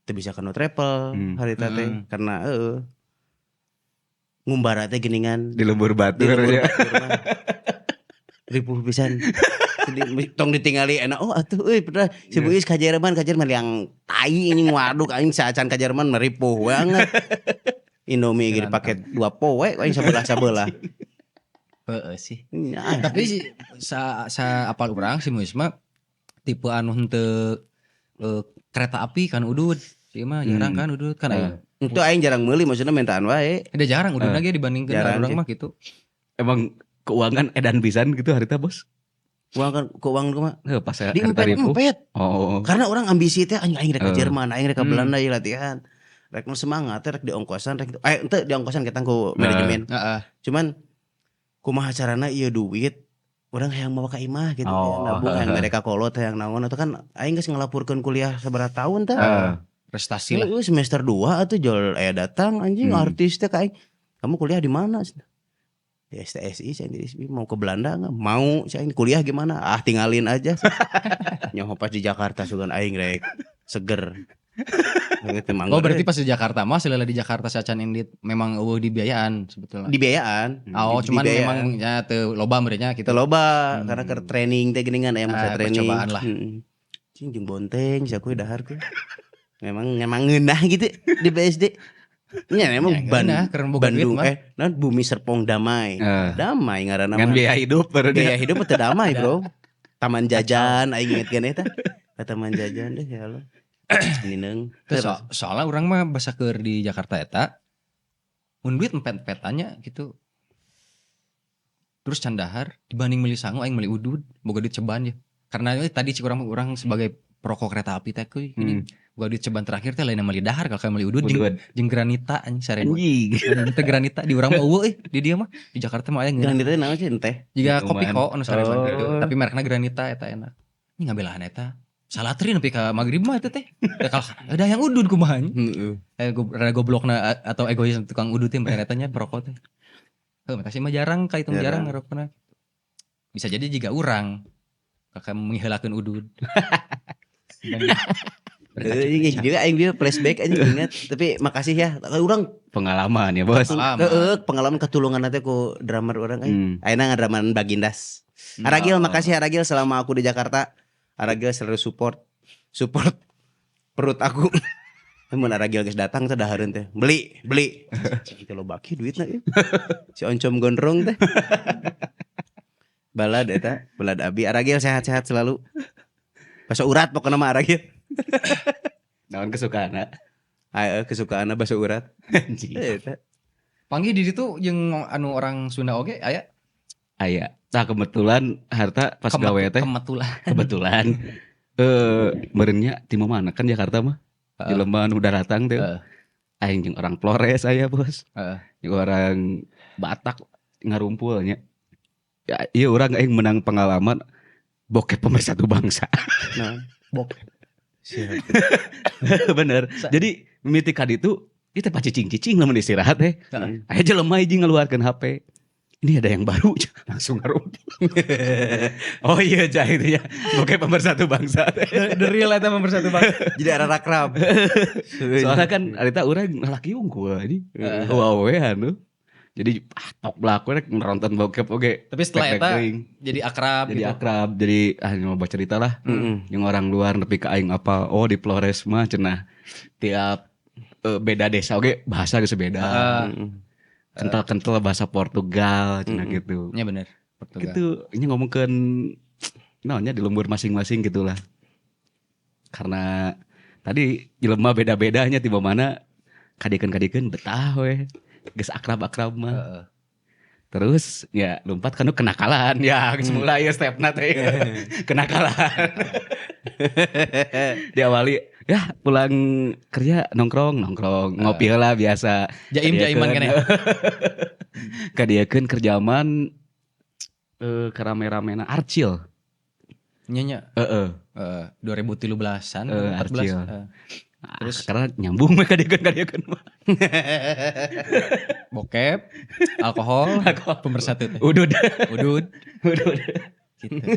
Teu bisa kana travel harita teh karena heeh. Ngumbara teh geuningan Di lembur di batur lembur ya. batur mah. Ripuh pisan. Jadi tong ditingali enak, oh atuh euy pernah si Buis ka Jerman, ka Jerman yang tai ini waduk aing saacan ka Jerman mah ripuh banget. Indomie ge dipake 2 poe aing sabelah-sabelah. Heeh sih. Nya. Tapi si sa, sa apal urang si Muis mah tipe anu henteu kereta api kan udud. Si mah jarang kan udud kan aya. Itu aing jarang meuli, maksudnya mintaan wae. Ada jarang udud lagi dibandingkeun Jarang urang sih. mah gitu. Emang keuangan edan pisan gitu harita, Bos. Uang kan keuangan kumaha? Heuh, pas Di harita ripuh. empet-empet. Oh. Karena orang ambisi teh aing, aing rek ke Jerman, aing rek ke Belanda ya latihan. Rek nu semangat teh rek di ongkosan, rek ente di ongkosan kita ku manajemen. Cuman kumaha carana ieu duit urang hayang mawa ka imah gitu, hayang nabung, hayang mereka kolot, hayang naon atau kan aing geus ngalapurkeun kuliah sabaraha tahun teh. Prestasi lah. Heeh, semester 2 atuh jol aya datang anjing artis teh ka aing. Kamu kuliah di mana? Di STSI saya, di SBI. Mau ke Belanda enggak? Mau saya. Kuliah gimana? Ah, tinggalin aja. Nyoho pas di Jakarta sugan aing rek seger. Gitu, Oh, berarti pas di Jakarta mah selama di Jakarta sacan indit memang euweuh dibiayaan sebetulnya. Dibiayaan. Oh, cuman Dibiayaan. memang ya teu loba meureunnya gitu. Kita loba karena ke training teh geuningan aya masa Ah, training. percobaan lah. Heeh. Cing jeung bonteng sia kuy dahar kuy. Memang memang ngeunah gitu di BSD. Nya memang Ya, ngeunah, keur boga duit Bandung mah. naon bumi Serpong damai. Damai ngaranna Ngan mah. biaya hidup baru Biaya hidup teu damai, Bro. Taman jajan aing inget keneh teh. Ka taman jajan deh, ya Allah. Nineung. Terus soalnya urang mah basa keur di Jakarta eta mun duit empet-empetannya gitu. Terus can dahar dibanding meuli sangu aing meuli udud boga duit ceban ya. Karena tadi cik urang urang sebagai perokok kereta api teh kuy ini boga duit ceban terakhir teh lain meuli dahar kalau meuli udud jeung Udud. jeung granita anjing 1000. Anjing. Teu granita di urang mah euweuh euy, di dieu mah, di Jakarta mah aya ngeunah. Granita naon sih teh? Jiga Minuman. kopi kok anu 1000 gitu. Oh. Tapi merekna granita eta enak. Ini ngabelaan eta. Salatri nepi ka magrib mah eta teh. Ya kalau ada yang udud kumaha nya. Heeh. Rada goblokna atau egois tukang udud teh mereka nya perokok teh. Heuh, makasih mah jarang kahitung jarang Jarang. ngarokona. Bisa jadi jika urang kakak menghilakeun udud. Ini juga aing dia flashback aja ingat. Tapi makasih ya. Urang Pengalaman ya, Bos. Pengalaman. heeh, pengalaman ketulungan teh ku drummer urang euy. Ayeuna ngadraman Bagindas. Aragil makasih Aragil selama aku di Jakarta. Aragil selalu support support perut aku. Mun Aragil geus datang teh dahareun teh. Beli, beli. Itu lo baki duitna ieu. Si oncom gondrong teh. Balad eta, balad abi. Aragil sehat-sehat selalu. Bakso urat pokoknya mah Aragil. Naon kesukaan? Ayo kesukaanna bakso urat. Anjing. Eta. Panggih di ditu jeung anu orang Sunda oge aya? Aya. Nah, kebetulan harta pas gawe teh Kebetulan. Kebetulan meureunnya ti mana kan Jakarta mah. Jelema nu datang teh. Aing jeung orang Flores aya, Bos. Jeung orang Batak ngarumpul nya. Ya, iya urang aing menang pengalaman bokep pemersatu bangsa. Nah, Bokep. siap. Bener. Jadi mimiti ka ditu ieu teh pacicing-cicing lamun istirahat teh. Aya jelema hiji ngeluarkeun HP. Ini ada yang baru, langsung ngarumpul. Oh iya cah itu ya. Bokep pemersatu bangsa teh. The real eta pemersatu bangsa. Jadi arah akrab. Soalnya kan harita urang lalaki unggul ini. Wow we anu. Jadi ah tok belak rek nonton bokep oge. Tapi setelah Tek-tek eta teuing. jadi akrab Jadi gitu. akrab, jadi ah mau baca cerita lah. Yang orang luar nepi ka aing apa, oh di Flores mah cenah tiap beda desa oge bahasa geus beda. Kental-kental bahasa Portugal cenah gitu. Nya bener. Portugal. Gitu, ini ngomongkeun naonnya di lembur masing-masing gitulah. Karena tadi jelema beda-bedanya tiba mana kadiekeun-kadiekeun betah we. Geus akrab-akrab mah. Terus ya lompat kan kenakalan ya geus mulai ya stepna teh. Kenakalan. Diawali ya pulang kerja nongkrong nongkrong ngopi lah biasa. Jaim jaiman kan ya. Kadiekeun kerjaman kerame-ramena Arcil. Nya nya. Heeh. 2013-an, 14. Arcil. Heeh. Terus karena nyambung mereka kadiekeun mah. Bokep, alkohol, pemersatu teh. Udud. Udud Udud. gitu.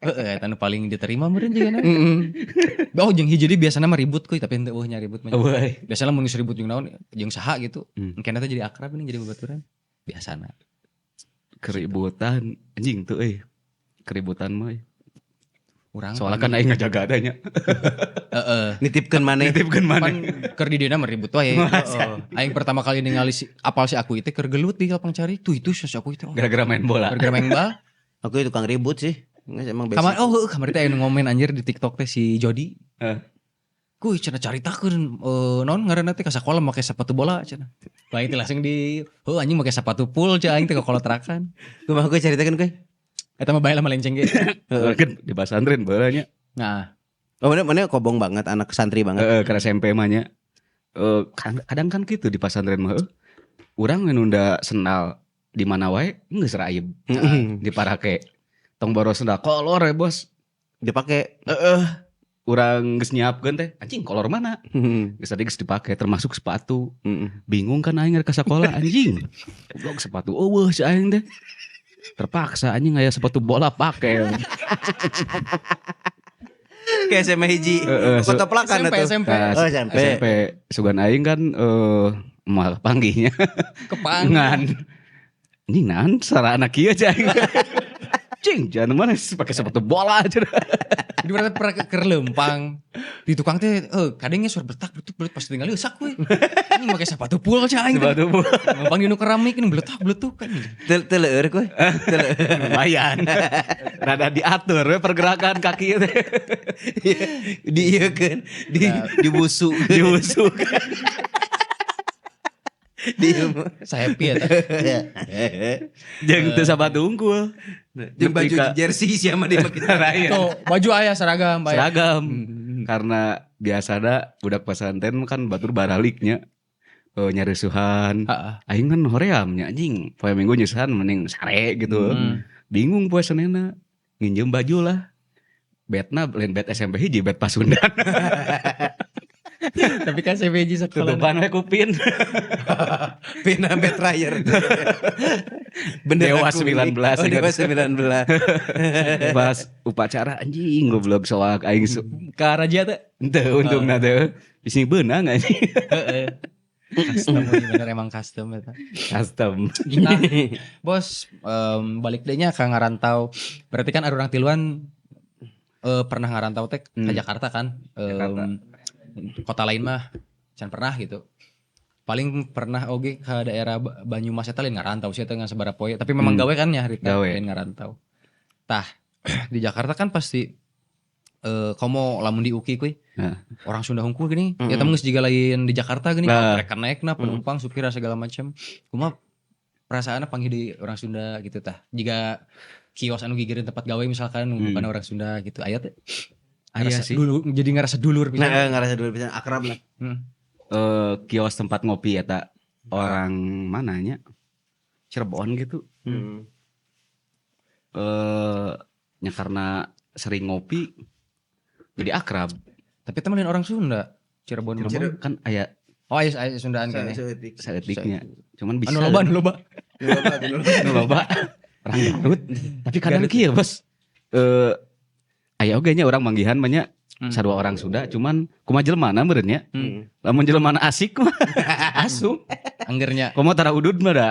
Heeh, eta nu paling diterima meureun juga na. Oh, jeung hiji deui biasana mah ribut kuy, tapi henteu euweuh nya ribut mah. Euy. Biasana mun geus ribut jeung naon jeung saha gitu. Engkena teh jadi akrab ini jadi babaturan. Biasana. Keributan anjing tuh euy. Keributan mah euy. Urang Soalnya kan aing ngajaga adanya. Heeh. Nitipkeun maneh. Nitipkeun Pan maneh. keur di dina mah ribut wae. Heeh. Aing pertama kali ningali si apal si aku itu keur gelut di lapang cari. Tuh itu si aku itu. Oh. Gara-gara main bola. Gara-gara main bal. Aku itu tukang ribut sih. Nggak, emang basic. Kamar oh heueuh, kamari teh aya nu ngomen anjir di TikTok teh si Jody. Eh. Kuy cenah caritakeun naon ngaranna teh ka sakola make sepatu bola cenah. Lah itu langsung di heuh anjing make sepatu pool cah aing teh ka kolotrakan. Kumaha gue caritakeun kuy? Eta mah bae lah melenceng ge. Heeh, kan di pesantren baheula nya. Nah, Oh, mana mana kobong banget, anak santri banget. Heeh, ke SMP mah nya. Eh, kadang kan gitu di pesantren mah heuh. Urang nunda sendal di mana wae geus raib diparake. Tong boros sendal kolor ya bos. Dipake. Heeh. Urang geus nyiapkeun teh, anjing kolor mana? Geus tadi geus dipake termasuk sepatu. Bingung kan aing rek ka sakola anjing. Goblok sepatu euweuh si aing teh. Terpaksa anjing aya sepatu bola pake. Kayak SMA hiji. Heeh, Kota pelakan SMP atuh. SMP Nah, Oh, SMP. SMP sugan aing kan moal panggihnya kepang. ngan. Anjing naon secara anak kieu aja aing. Cing, jangan mana pakai sepatu bola aja. Jadi berarti pernah keur leumpang di tukang teh kadangnya suara bertak bertuk belut pas tinggal sak we. Ini make sepatu pool cah aing teh. Sepatu bola. Leumpang di nu keramik ini beletak beletuk kan. Teu teu leur kuy. Teu leur. Lumayan. Rada diatur we pergerakan kaki teh. Di ieu kan, di dibusu. Diusuk. Di ieu mah. Saya happy ya. Jeung teu sepatu unggul. Jeung baju Nepi ka- jersey sih sama dia make. Raya. Tuh, baju aya seragam bae. Seragam. Karena biasana budak pesantren kan batur baraliknya. Nyareusuhan. Heeh. Aing kan hoream nya anjing. Poe Minggu nyusahan mending sare gitu. Bingung poe Senena. Nginjem baju lah. Betna lain bet SMP hiji bet Pasundan. Tapi kan CBJ sekolah. Tutupan we kupin. Pina Betrayer. Bener Dewa aku 19, ini. Oh, Dewa 19. Pas upacara anjing goblok soak aing Ka Raja teh. Henteu untungna teh. Bisi beunang anjing. Heeh. Custom bener emang custom eta. Custom. Nah, bos, balik deui nya ka ngarantau. Berarti kan urang tiluan pernah ngarantau teh ke Jakarta kan. Jakarta. Kota lain mah can pernah gitu. Paling pernah oge ke daerah Banyumas eta lain ngarantau sih eta ngan sabaraha poe, tapi memang gawe kan ya harita Gawe. lain ngarantau. Tah, di Jakarta kan pasti komo lamun di UKI kuy. Nah. Orang Sunda hungkul gini. Ya temen geus jiga lain di Jakarta gini, Nah. mereka naik na penumpang supir segala macam. Kumaha perasaanna panggih di orang Sunda gitu tah. Jika kios anu gigireun tempat gawe misalkan bukan orang Sunda gitu aya teh. Aya Ngerasa sih. Dulu, jadi ngerasa dulur pisan. Nah, ngerasa dulur pisan akrab lah. Kios tempat ngopi eta orang mananya? Cirebon gitu. Nya karena sering ngopi jadi akrab. Tapi temenin orang Sunda. Cirebon. Cirebon kan aya Oh, aya aya Sundaan kan. Saeutik. saeutiknya. Cuman bisa. Anu loba, anu loba. Nu loba, nu loba. Nu loba orang Garut. Tapi kadang kieu, Bos. Aya oge nya urang manggihan mah nya sarua orang Sunda, cuman kumaha jelemana meureun nya. Lamun jelemana asik mah asup. Anggernya. Komo tara udud mah da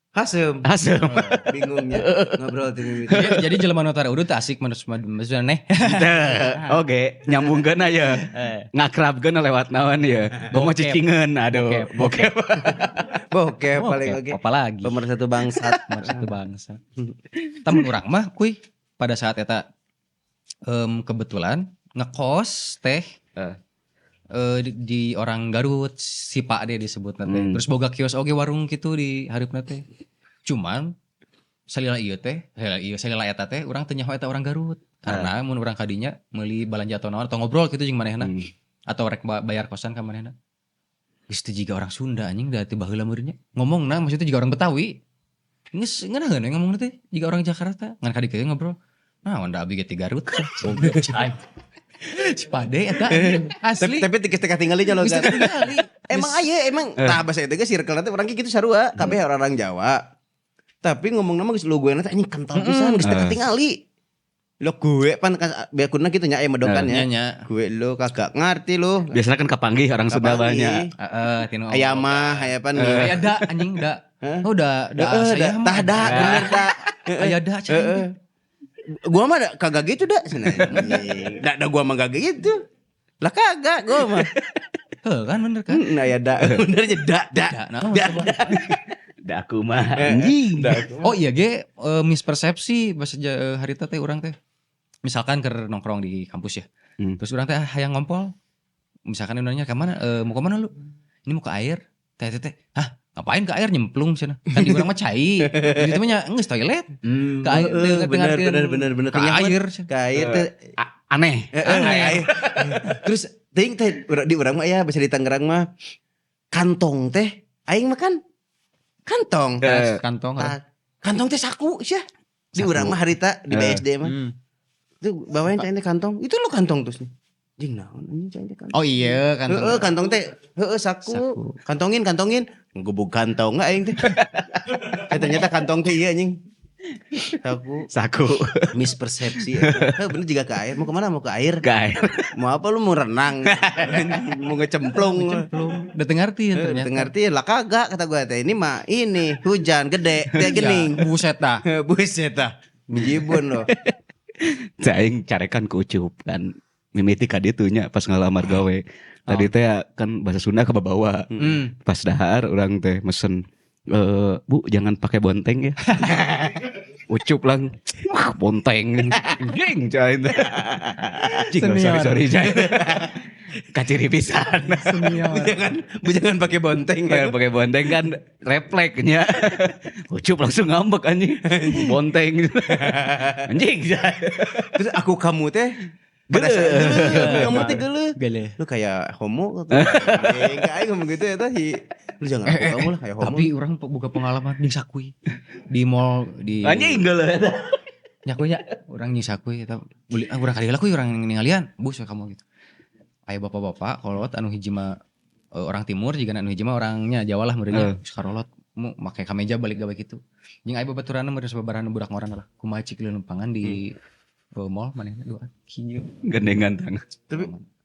Hasem. asem. Bingungnya ngobrol teh mimiti. Jadi jelema nu tara udud teh asik menurut maksudnya neh. Oke, nyambungkeun aya. Ngakrabkeun lewat naon ya. Komo Bokep. cicingeun aduh. Bokep. Bokep paling oke. Apalagi Pemersatu bangsat. pemersatu bangsa. Temen urang mah kuy pada saat eta kebetulan ngekos teh di orang Garut si Pak D disebut teh. Terus boga kios oge warung gitu di hareupeuna teh. Cuman salila ieu teh, salila ieu salila eta teh urang teu nyaho eta orang Garut. Karena mun urang kadinya meuli balanja atau naon atau ngobrol gitu jeung manehna atau rek bayar kosan ka manehna. Geus teu jiga orang Sunda anjing da teu baheula meureun nya. Ngomongna maksudnya jiga orang Betawi. Geus ngeunaheun we ngomongna teh jiga orang Jakarta. Ngan ka dieu ngobrol. Nah, da abi ge ti Garut. Goblok cai. Cipade eta asli. Tapi tiga setengah tinggali nya Geus logat. teu tingali. Emang aya emang tah bahasa itu ge circle nanti orang gitu sarua kabeh orang-orang Jawa. Tapi ngomong nama geus lu gue nanti anjing kental pisan geus teu katingali. Lo gue pan kan biar gitu nya aya medokan Nya ya. nya. Gue lo kagak ngerti lo. Biasanya kan kapanggih orang Sunda banyak. Heeh, tinu. Aya mah aya pan. Aya da anjing da. Oh da da saya mah. Tah da bener da. Aya da cai. Gua mah kagak gitu da cenah. Da da gua mah kagak gitu. Lah kagak gua mah. Heuh kan bener kan? Nah ya da bener nya da da. Da Da aku mah anjing. Oh iya ge mispersepsi bahasa harita teh urang teh. Misalkan keur nongkrong di kampus ya. Terus urang teh hayang ngompol. Misalkan nanya ke mana? Mau ke mana lu? Ini mau ke air. Teh teh teh. Hah, ngapain ke air nyemplung cenah. Kan di urang mah cai. Di ditu mah nya geus toilet. Ke air bener bener bener ke air. Ke air teh aneh. Aneh. Terus teuing teh di urang mah ya bahasa di Tangerang mah kantong teh aing mah kan kantong. Kantong. Kantong teh saku sia. Di urang mah harita di BSD mah. Itu bawain cai teh kantong. Itu lu kantong terus nih. Jing naon anjing cai teh kantong. Oh iya kantong. Heeh kantong teh heeh saku. Kantongin kantongin. Ngegebug kantong aing teh. Ternyata kantong teh iya anjing. Saku. Saku. Mispersepsi. Heh bener juga ke air. Mau kemana? Mau ke air. Ke air. Mau apa lu mau renang? Mau ngecemplung. Ngecemplung. Udah tengarti ternyata. Tengarti lah kagak kata gua teh. Ini mah ini hujan gede teh gening. Buset dah. Buset dah. Bijibun loh. Aing carekan ku Ucup kan mimiti ka ditu nya pas ngalamar gawe. Tadi teh kan bahasa Sunda kebawa. Pas dahar urang teh mesen Bu jangan pakai bonteng ya. Ucup lang. Wah, bonteng. Anjing cai teh. Anjing sorry cai. Kaciri pisan. Jangan pakai bonteng. Jangan pakai bonteng kan refleksnya. Ucup langsung ngambek anjing. Bonteng. Anjing. Terus aku kamu teh geuleuh. Kamu teh geuleuh. Lu kayak homo gitu. Enggak aing ngomong gitu ya teh. Lu jangan aku kamu lah kayak homo. Tapi orang buka pengalaman di Sakui di mall di anjing geuleuh eta. Nyakunya orang di Sakui eta beli urang kali heula kuy urang ningalian bus kamu gitu. Aya bapak-bapak kolot anu hiji mah orang timur jiga anu hiji mah orangnya Jawa lah meureunnya. Karolot mu make kameja balik gawe kitu. Jeung aya babaturanna meureun sababarahan budak ngoran lah. Kumaha cik lelempangan di mall manehna dua kieu. Gandengan tangan.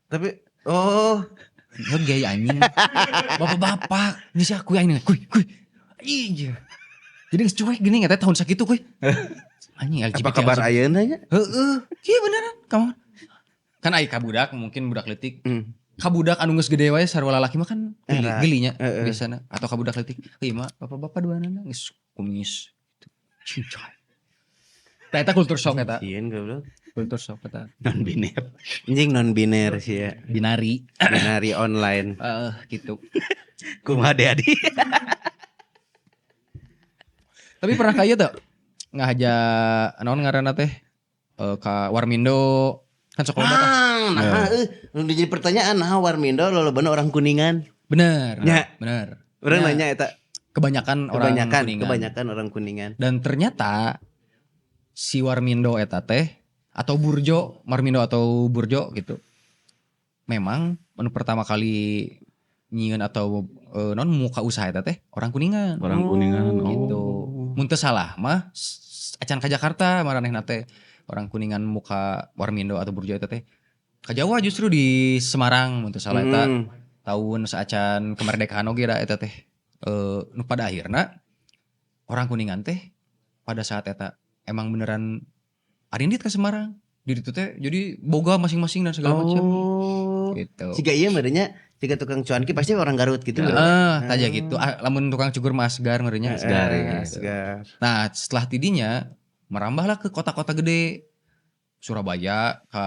Tapi oh gay anjing. Bapak-bapak ini si aku aing kuy kuy. Iya. Jadi geus cuek gini eta tahun sakitu kuy. Anjing LGBT. Apa kabar ayeuna nya? Heeh. Kieu beneran kamu. Kan ai ka budak mungkin budak leutik. Ka budak anu geus gede wae sarua lalaki mah kan gelinya biasana atau ka budak leutik. Ieu mah bapak-bapak duanana geus kumis gitu. Cincai. Tah eta kultur shock eta. Sieun goblok. Kultur shock eta. Non biner. Anjing non biner sih ya. Binari. Binari online. Gitu. Kumaha deui Adi. Tapi pernah ka ieu teu? Ngahaja naon ngaranna teh? Ka Warmindo kan sok loba tah. Nah, udah jadi pertanyaan, nah Warmindo lolobana orang Kuningan. Bener. Ya. Bener. Orang nanya eta. Kebanyakan orang Kuningan. Kebanyakan orang Kuningan. Dan ternyata si Warmindo eta teh atau Burjo, Warmindo atau Burjo gitu. Memang anu pertama kali nyieun atau non muka usaha eta teh orang Kuningan. Orang Kuningan gitu. Mun teu salah mah acan ka Jakarta maranehna teh orang Kuningan muka Warmindo atau Burjo eta teh. Ka Jawa justru di Semarang mun teu salah eta tahun saacan kemerdekaan oge da eta teh. Nu pada akhirna orang Kuningan teh pada saat eta emang beneran arindit ke Semarang. Di ditu teh jadi boga masing-masing dan segala macam. Gitu. Siga ieu meureunnya, siga tukang cuanki pasti orang Garut gitu. Heeh, taja gitu. Lamun tukang cukur mah Asgar meureunnya. Asgar, ya. Asgar. Nah, setelah tidinya merambahlah ke kota-kota gede. Surabaya, ka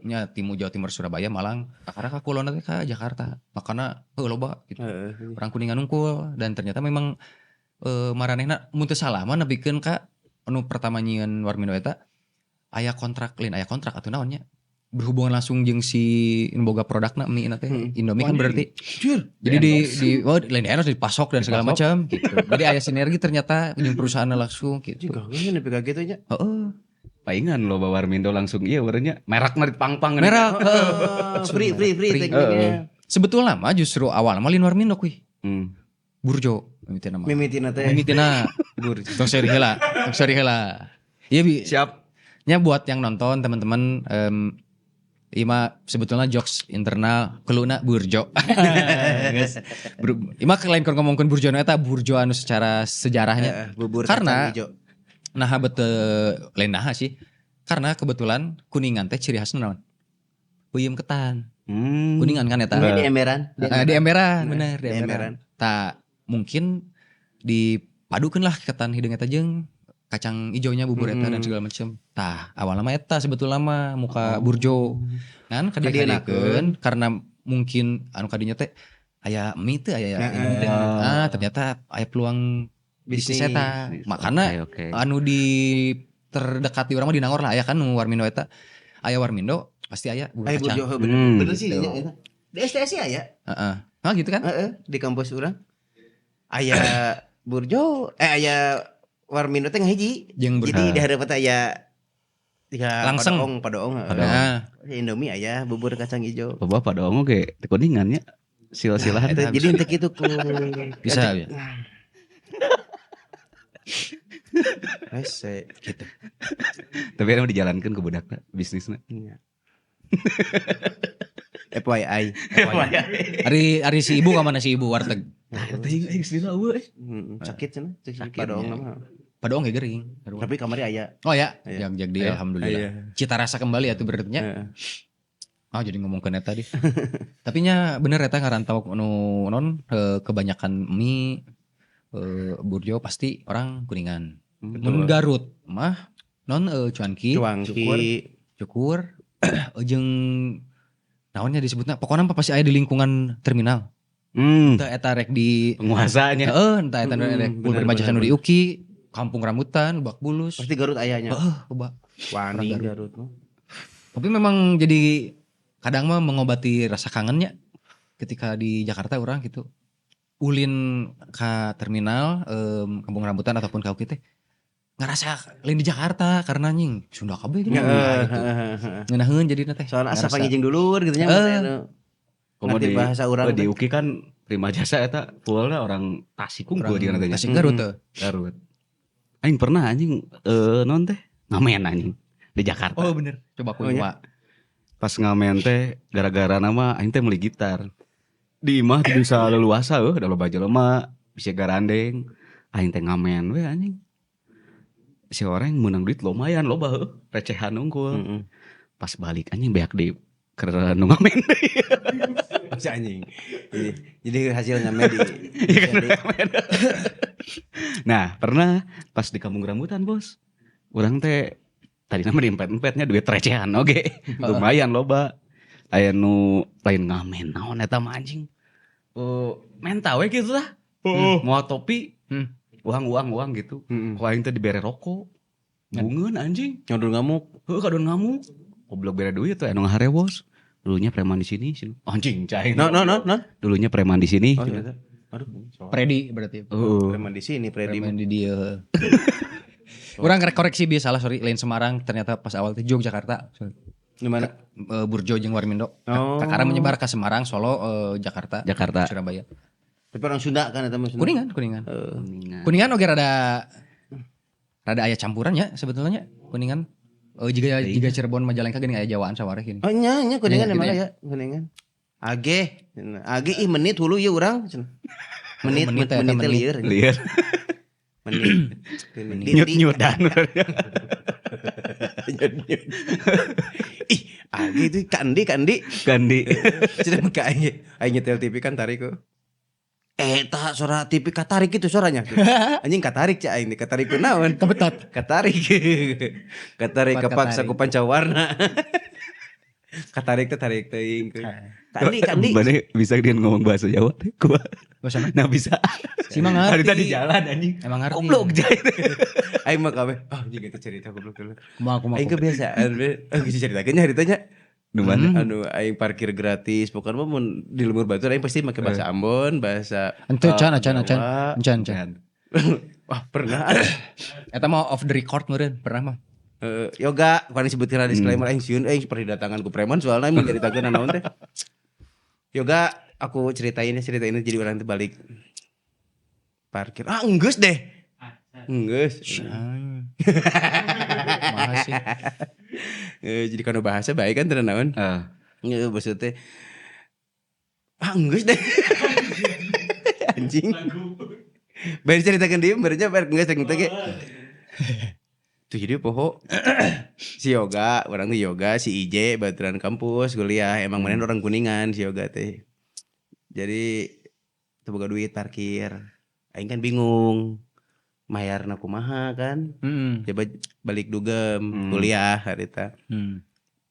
nya timur Jawa Timur Surabaya, Malang, kakara ka kulon teh ka Jakarta. Makana heuh loba gitu. Orang Kuningan unggul dan ternyata memang maranehna mun teu salah mah nepikeun ka anu pertama nyieun Warmindo eta aya kontrak lain aya kontrak atuh naon nya berhubungan langsung jeung si nu boga produkna mie na teh Indomie kan berarti. Jadi di oh lain di dipasok dan segala macam gitu. Jadi aya sinergi ternyata jeung perusahaan langsung gitu. Juga geus nepi ka kitu nya. Heeh. Paingan loba Warmindo langsung ieu urangnya merekna dipangpang. Merek free tekniknya. Sebetulnya mah justru awal mah lain Warmindo kuy. Burjo mimitina mah. Mimitina teh. Mimitina. Burjo. Tong seri heula, tong seri heula. Iya bi. Siap. Nya buat yang nonton teman-teman, ieu mah sebetulnya jokes internal keluna burjo. Guys. Ieu mah lain keur ngomongkeun burjo nu eta, burjo anu secara sejarahnya. Heeh, bubur Karena kacang hijau. Nah, betul lain nah sih. Karena kebetulan Kuningan teh ciri khasna naon? Peuyeum ketan. Kuningan kan eta. Ini di emberan. Di emberan, bener, di Di emberan. emberan. Tak mungkin dipadukeun lah ketan hideung eta jeung kacang ijonya bubur eta dan segala macem. Tah, awalnya mah eta sebetulnya mah muka burjo. Kan kadieu-kadiekeun karena mungkin anu kadinya teh aya mie teh, aya ini teh. Ah, ternyata aya peluang bisnis eta. Makana Oke. anu di terdekat di urang mah di Nangor lah aya kan nu Warmindo eta. Aya Warmindo pasti aya bubur Aya kacang. burjo heuh, bener. Bener sih Gitu. nya eta. Di STS aya. Heeh. Ah gitu kan? Heeh, di kampus urang. Aya burjo, aya Warmindo teh ngahiji. Jeung Jadi di hadapan teh aya tiga Langseng. padoong, padoong, heeh. Nah, Indomie aya bubur kacang hijau. Bapak pada oge teh Kuningan nya. Silsilah Nah, teh. eta. Jadi untuk itu ku Bisa, ya. Hese. Gitu. Tapi emang dijalankan ke budakna bisnisna. Iya. FYI. Ari ari si ibu ka mana si ibu warteg? Nah, teuing aing sendiri eueuh. Sakit cenah, cek si Sakit, padoong ya. mah. Padoong ge gering. Tapi kamari aya. Oh ya, Aya. jag jag dia Aya. alhamdulillah. Aya. Cita rasa kembali ya tuh berarti nya. Heeh. Ah, jadi ngomong ke tadi. Tapi nya bener eta ngarantau nu non kebanyakan mie burjo pasti orang Kuningan. Mun Garut mah non cuanki, Cuangki. Cukur, jeung naonnya disebutna pokoknya mah pasti aya di lingkungan terminal. Entah eta rek di Penguasanya. Heeh, entah eta rek Pulper Majasa nu di Uki, Kampung Rambutan, Lebak Bulus. Pasti Garut ayahnya. Heeh, loba. Wani Orang Garut mah. Tapi memang jadi kadang mah mengobati rasa kangennya ketika di Jakarta orang gitu. Ulin ke terminal Kampung Rambutan ataupun ka Uki teh ngerasa lain di Jakarta karena anjing Sunda kabeh gitu. Gitu. Ngeunaheun jadina teh. Soalnya asa Ngerasa. panggil jeung dulur gitu nya. Komo Ngerti di bahasa urang oh, di teh. Uki kan Prima Jasa eta fullna orang Tasik unggul Orang dia katanya. Tasik Garut teh. Garut. Aing pernah anjing non teh ngamen anjing di Jakarta. Oh bener. Coba aku Oh, iya. Pak. Pas ngamen teh gara-gara nama aing teh meuli gitar. Di imah teu bisa leluasa eueuh da loba jelema, bisa garandeng. Aing teh ngamen we anjing. Si orang menang duit lumayan loba heuh, recehan unggul. Pas balik anjing beak di keur nu ngamen deui. Si anjing. Jadi hasil ngamen di Iya kan, jadi ngamen. Nah, pernah pas di Kampung Rambutan, Bos. Urang teh tadi nama di empet-empetnya duit recehan oge. Lumayan loba. Aya nu lain ngamen naon eta mah anjing. Menta we kitu lah. Mau topi. Uang uang uang gitu. Heeh. Ku aing teh dibere rokok. Bungeun anjing. Nyodor ngamuk. Heuh kadon ngamuk. Goblok bere duit tuh anu ngaharewos. Dulunya preman di sini, sini. Anjing cai. No no no no. Dulunya preman di sini. Oh, iya. Aduh, soal. Predi berarti. Heeh. Preman di sini, Predi. Preman di dia. Urang koreksi biasa salah sorry lain Semarang ternyata pas awal teh Yogyakarta. Di mana? Burjo jeung Warmindo. Oh. Kakara menyebar ke Semarang, Solo, Jakarta, Jakarta. Surabaya. Tapi orang Sunda kan eta mah Sunda. Kuningan, Kuningan. Heeh. Kuningan. Kuningan oge rada rada aya campuran ya sebetulnya Kuningan. Jika jika Cirebon Majalengka geuning aya Jawaan sawareh gini. Oh nya nya Kuningan Iya, emang gitu ya, Kuningan. Age, age ih menit hulu ieu urang cenah. Menit Menit menit eta, menit menit. lieur. Lieur. Menit. Nyut-nyutan. Nyut-nyut. Ih, age itu kandi kandi. Gandhi. Cenah mah ka aing aing nyetel TV kan tarik kok. Tah suara TV katarik itu suaranya. Anjing katarik cak aing katarik ku naon? Kebetot. Katarik. Katarik Kuat kepaksa katarik. ku pancawarna. Katarik teh tarik teuing. Kandi kandi. Mana bisa dia ngomong bahasa Jawa teh kumaha? Bahasa mana? Nah bisa. Si mah ngerti. Hari tadi jalan anjing. Emang ngerti. Goblok jahit. Aing mah kabeh. Ah anjing eta cerita goblok dulu. Kumaha kumaha. Aing kebiasaan be. Ah geus diceritakeun nya haritanya. Nu mana? Anu aing parkir gratis. Pokoknya mah mun di lembur batur aing pasti make bahasa Ambon, bahasa Ente can can can. Jawa. Can can. Wah, pernah. Eta mah off the record meureun, pernah mah. Yoga, kuan disebutkeun disclaimer aing sieun aing seperti datangan ku preman soalnya aing mun nyaritakeun naon teh. Yoga, aku ceritain ya, ceritain jadi orang teh balik parkir. Ah, enggeus deh. Enggeus. Mana Kumaha sih? Eh, jadi kana bahasa baik kan teu naon. Eh, Heeh, maksudnya ah geus deh. Anjing. Bari ceritakeun deui berarti bar geus rek teh ge. Tuh jadi poho si Yoga, orang tuh Yoga, si IJ baturan kampus kuliah, emang mana orang Kuningan si Yoga teh. Jadi teu boga duit parkir. Aing kan bingung. Mayarna kumaha kan? Coba balik dugem kuliah harita.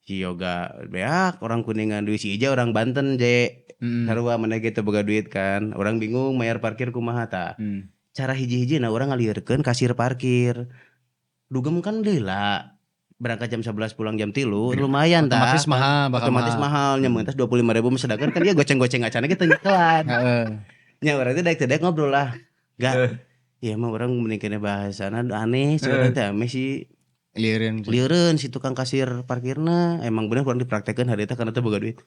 Si Yoga beak orang Kuningan duit, si Ija orang Banten je. Sarua mana gitu boga duit kan. Orang bingung mayar parkir kumaha tah. Cara hiji-hiji nah orang ngalieurkeun kasir parkir. Dugem kan lila. Berangkat jam 11 pulang jam 3 lumayan tah. Otomatis mahal bakal. Otomatis mahal nya mentas 25 ribu, sedangkan kan dia goceng-goceng acana kita nyekelan. Nya urang teh daek teh daek ngobrol lah. Gak. Iya mah orang mending kena bahasana aneh sebenarnya teh ame si Lieureun. Lieureun si tukang kasir parkirna. Emang bener kurang dipraktekeun hari itu karena teu boga duit.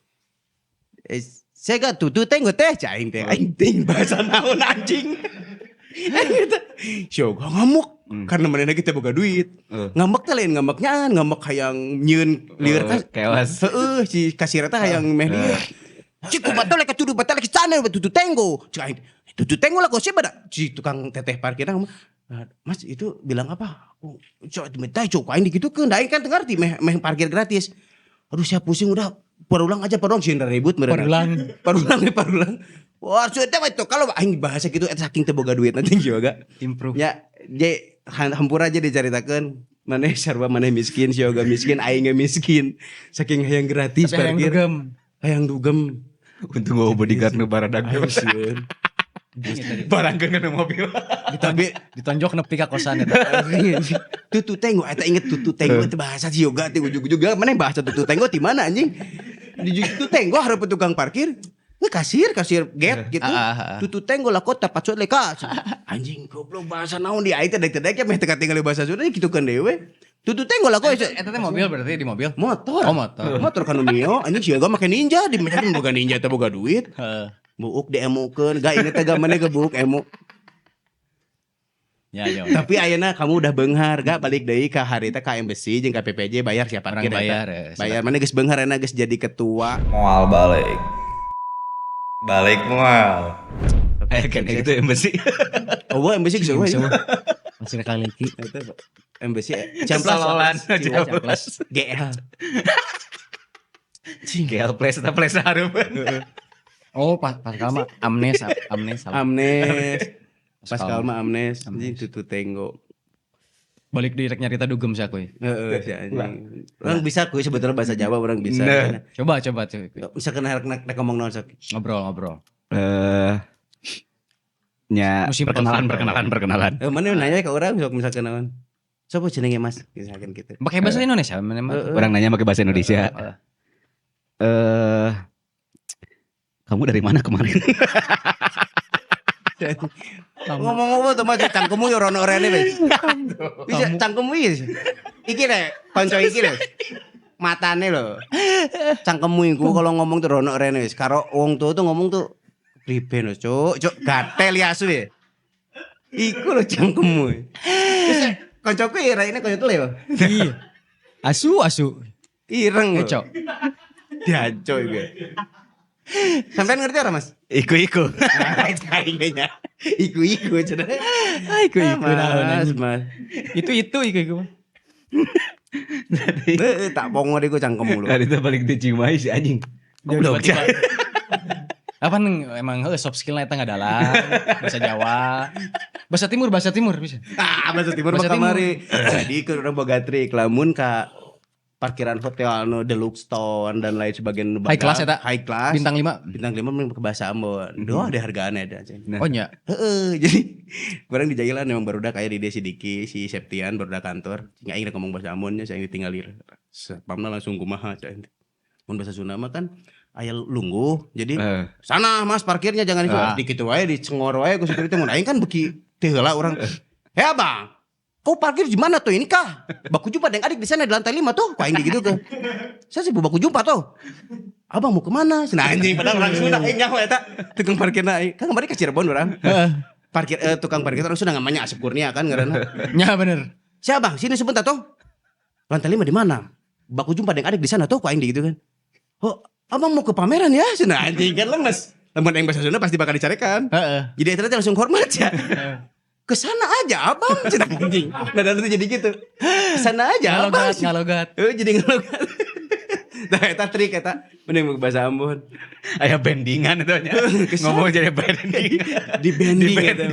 Eh, saya gak tutu teh teh cai aing teh. Aing ting bahasa naon anjing. Aing teh. Sio ngamuk karena mana kita boga duit. Ngambek teh lain ngambeknya, ngambek hayang nyieun lieur kan. Kewas. Heeh, si kasir teh hayang meh lieur. Ciku batal lek tudu batal lek sana tutu tenggo. Cik aing tutu tenggo lah kok sih pada si tukang teteh parkirna ngomong, "Ah, Mas itu bilang apa?" Oh, cok minta cok aing digitukeun, da aing kan teu ngarti meh meh parkir gratis. Aduh saya pusing udah parulang aja parulang sih ribut meureun. Parulang. Parulang parulang. Wah, sudah itu kalau aing bahasa gitu eta saking teu boga duit nanti juga. Improve. Ya, je hampura aja dicaritakeun. Maneh sarua maneh miskin, si Yoga miskin, aing ge miskin. Saking hayang gratis Tapi hayang parkir. dugem. Hayang dugem. Untung gua bodyguard nu baradag. Aing sieun. Barangkeun kana mobil. Tapi Ditonjok nepi ka kosan eta. Tutu tenggo eta inget tutu tenggo itu bahasa si Yoga teh ujug-ujug mana bahasa tutu tenggo di mana anjing? Di tutu tenggo hareup tukang parkir. Nge kasir, kasir gate gitu. Tutu tenggo lah kota pacot leka. Anjing goblok bahasa naon di aing teh daek teh daek meh teu katingali bahasa Sunda kitu kan dewe. Tutu tenggo lah kok. Eta teh mobil berarti di mobil. Motor. Oh, motor. Motor kan Mio, anjing si Yoga make Ninja, di mana boga Ninja teh boga duit. Heeh. Buuk diemukeun, gak inget teh gak maneh ke buuk emu. Ya, ya. Tapi ayeuna kamu udah beunghar, gak balik deui ka harita ka embassy jeung ka PPJ bayar siapa Orang parkir eta. bayar ya. Bayar mana geus beunghar enak geus jadi ketua. Moal balik. Balik moal. Eh kan itu embassy. Oh, wah, embassy geus eueuh. Masih kali lagi. Embassy Ciamplas. Kesalolan. Ciamplas. GL. GL Place eta place hareupeun. Oh, pas Pascal mah amnes, amnes. Amnes. Pascal mah amnes, Amnes. anjing tutu tenggo. Balik di rek nyarita dugem sih aku. Ya. Heeh, si anjing. Orang bisa kuy sebetulnya bahasa Jawa orang bisa. Nah. Coba coba coba. Bisa kena rek ngomong naon sok. Ngobrol ngobrol. Eh nya Musim perkenalan perkenalan. perkenalan perkenalan. Eh, mana nanya ke orang sok misalkan naon. Sopo jenenge Mas? Misalkan gitu. Pakai bahasa Indonesia mana mah. Orang nanya pakai bahasa Indonesia. Heeh. Eh kamu dari mana kemarin? Ngomong apa tuh Mas cangkemmu yo rono rene wis. Bisa cangkemmu iki. Iki lho, kanca iki lho. Matane lho. Cangkemmu iku kalau ngomong tuh rono rene wis. Karo wong tua tuh ngomong tuh priben lho, Cuk. Cuk, gatel ya asu ya. Iku lho cangkemmu. Terus kancaku ya raine kaya tele yo. Iya. Asu asu. Ireng lho. Cok. Diaco iku. Sampean ngerti ora, Mas? Iku iku. Aingnya. Iku iku cenah. Iku iku naon Mas, anjing. Mas. Itu iku iku. Eh, tak bongor iku cangkemmu lho. Hari itu balik di Cimahi si anjing. Goblok. Apa emang heuh soft skill eta ngadalan bahasa Jawa. Bahasa Timur bisa. Ah, bahasa Timur mah Bahasa Timur. kamari. Jadi ke urang boga trik lamun ka parkiran hotel anu Deluxe Stone dan lain sebagainya nu High class eta. High class. Bintang 5. Bintang 5 mending ke bahasa Ambon. Duh, ada hargaan ada. Nah. Oh nya. Heeh, jadi kurang di jalan emang barudak kayak di si Diki, si Septian barudak kantor. Cing aing rek ngomong bahasa Ambonnya saya ditinggalir. Satpamna langsung kumaha cai. Mun bahasa Sunda mah kan aya lungguh. Jadi sana Mas parkirnya jangan itu. Ah. Di kitu wae dicengor wae ku security mun aing kan beuki teu heula urang. "Hei abang, kau parkir di mana tuh ini kah? Baku jumpa dengan adik di sana di lantai 5 tuh." Ku aing gitu ke. Saya sih baku jumpa tuh. Abang mau kemana? Nah anjing padahal orang Sunda aing nyaho eta tukang parkirna aing. Kan kemarin ke Cirebon orang. Parkir tukang parkir orang Sunda namanya Asep Kurnia kan ngaranna. Nya bener. Siapa bang? Sini sebentar tuh. Lantai 5 di mana? Baku jumpa dengan adik di sana tuh, ku aing di gitu kan. Oh, abang mau ke pameran ya? Cenah anjing kan lemes. Lamun aing bahasa Sunda pasti bakal dicarekan. Jadi eta teh langsung hormat ya. Ke sana aja abang cenah anjing. Nah, dan itu jadi gitu. Ke sana aja abang. Ngalogat, ngalogat. Jadi ngalogat. Nah, eta trik eta mending bahasa Ambon. Aya bendingan itu nya. Ngomong jadi bending. Di bending Di gitu.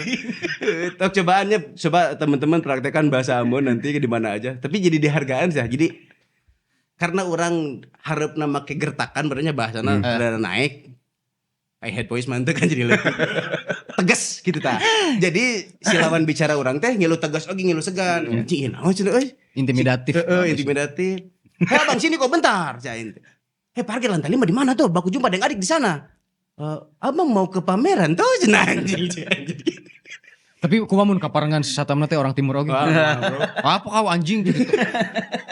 Tok cobaannya, coba teman-teman praktekkan bahasa Ambon nanti di mana aja. Tapi jadi dihargaan sih. Jadi karena orang harapna make gertakan berarti bahasana rada naik. I head voice mantep kan jadi lebih tegas gitu ta. Jadi si lawan bicara orang teh ngilu tegas oge ngilu segan. Anjing ieu naon cenah euy. Intimidatif. Heeh, intimidatif. Hei abang sini kok bentar, cai teh. Hei parkir lantai 5 di mana tuh? Baku jumpa dengan adik di sana. Eh, abang mau ke pameran tuh cenah anjing. Anjing. Tapi kumaha mun kaparengan satpamna teh orang timur oge? Wah, bro. Apa kau anjing gitu.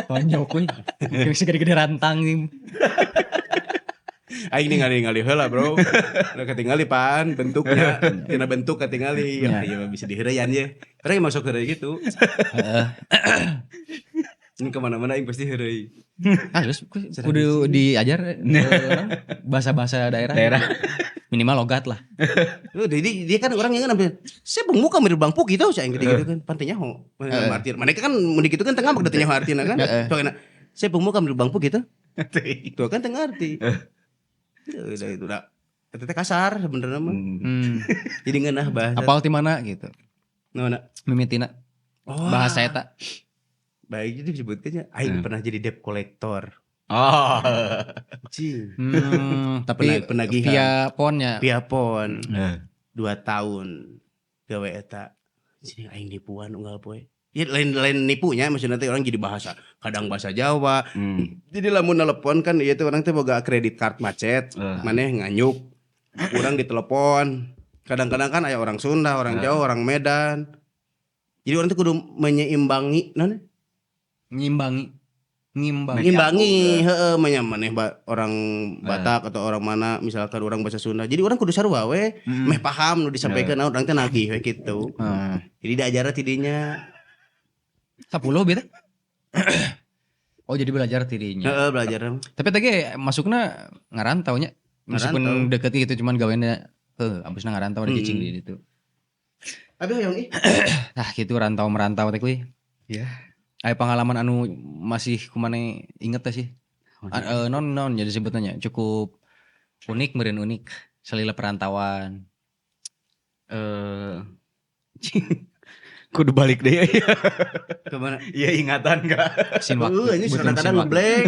Banyak kuy. Kayak segede-gede rantang nih. Aing ningali-ningali heula, Bro. Udah ketingali pan bentuknya, tina bentuk ketingali. Ya, ya bisa diheureyan ye. Karena yang masuk heureuy gitu. Ini kemana-mana aing pasti heureuy. Ah, terus kudu diajar orang bahasa-bahasa daerah. Daerah. Minimal logat lah. Tuh, jadi dia kan orang yang kan ambil saya bang muka mirip Bang Puki tau saya gitu gitu kan pantainya ho arti mereka kan mun gitu kan tengah mak tanya artina kan tuh kena saya bang muka mirip Bang Puki tuh tuh kan tengah arti. Udah itu udah itu teh kasar sebenarnya mah. Jadi ngeunah bahasa. Apal ti mana gitu. Naon? Mimitina. Oh. Bahasa eta. Baik jadi disebutkannya aing pernah jadi debt collector. Oh. Cing. Tapi Penagihan. via ponnya. Via pon 2 tahun gawe eta. Sini aing nipuan unggal poe. Ya lain lain nipunya maksudnya teh orang jadi bahasa kadang bahasa Jawa. Jadi lamun telepon kan ieu teh orang teh boga kredit card macet, maneh nganyuk. Urang ditelepon. Kadang-kadang kan aya orang Sunda, orang Jawa, orang Medan. Jadi orang tuh kudu menyeimbangi naon? Ngimbangi. Ngimbangi. Ngimbangi, heeh, maneh orang Batak atau orang mana misalkan orang bahasa Sunda. Jadi orang kudu sarua we, meh paham nu disampaikan naon urang teh nagih we gitu. Jadi diajar tidinya. 10 beta. Oh, jadi belajar tidinya. Heeh, belajar. Tapi tadi masukna ngarantau nya. Meskipun Ngarantau. deket gitu cuman gawena abisna ngarantau ada cicing di ditu. Abi hoyong ih. Nah, gitu rantau merantau teh kuy. Ya. Aya pengalaman anu masih kumane inget teh sih. Non non jadi sebutannya cukup unik meureun unik salila perantauan. Kudu balik deh ya. Kemana? Iya ingatan enggak? Mesin waktu. Ini butuh kadang-kadang mesin waktu. ngeblank.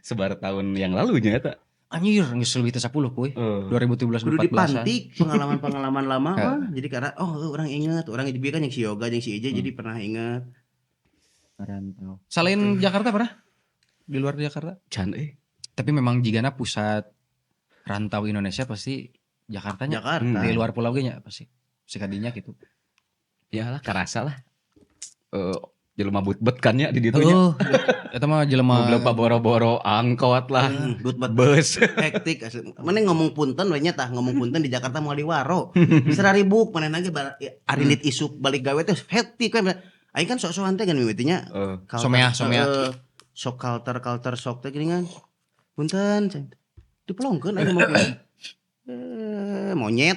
Sebar tahun yang lalunya eta. Anjir, geus leuwih teh 10 kuy. 2017 Kudu 14-an. dipantik pengalaman-pengalaman lama mah. Jadi karena oh orang inget, orang juga kan yang si Yoga, yang si Ije jadi pernah inget. Ngarantau. Selain Jakarta pernah? Di luar Jakarta? Can eh. Tapi memang jigana pusat rantau Indonesia pasti Jakartanya. Jakarta. Di luar pulau ge nya pasti. Sekadinya gitu. Ya lah karasa lah. Jelema butbet kan nya di ditu nya. Oh, eta mah jelema Goblok boro-boro angkot lah. But Bus. hektik asli. Mana ngomong punten we nya tah ngomong punten di Jakarta moal diwaro. Seraribuk maneh lagi arindit isuk balik gawe teh hektik we. Aing kan sok-sokan teh kan mimitinya. Someah, someah. Sok kalter-kalter sok teh gini kan. Punten ceng. Dipelongkeun aing ngomong punten. Monyet.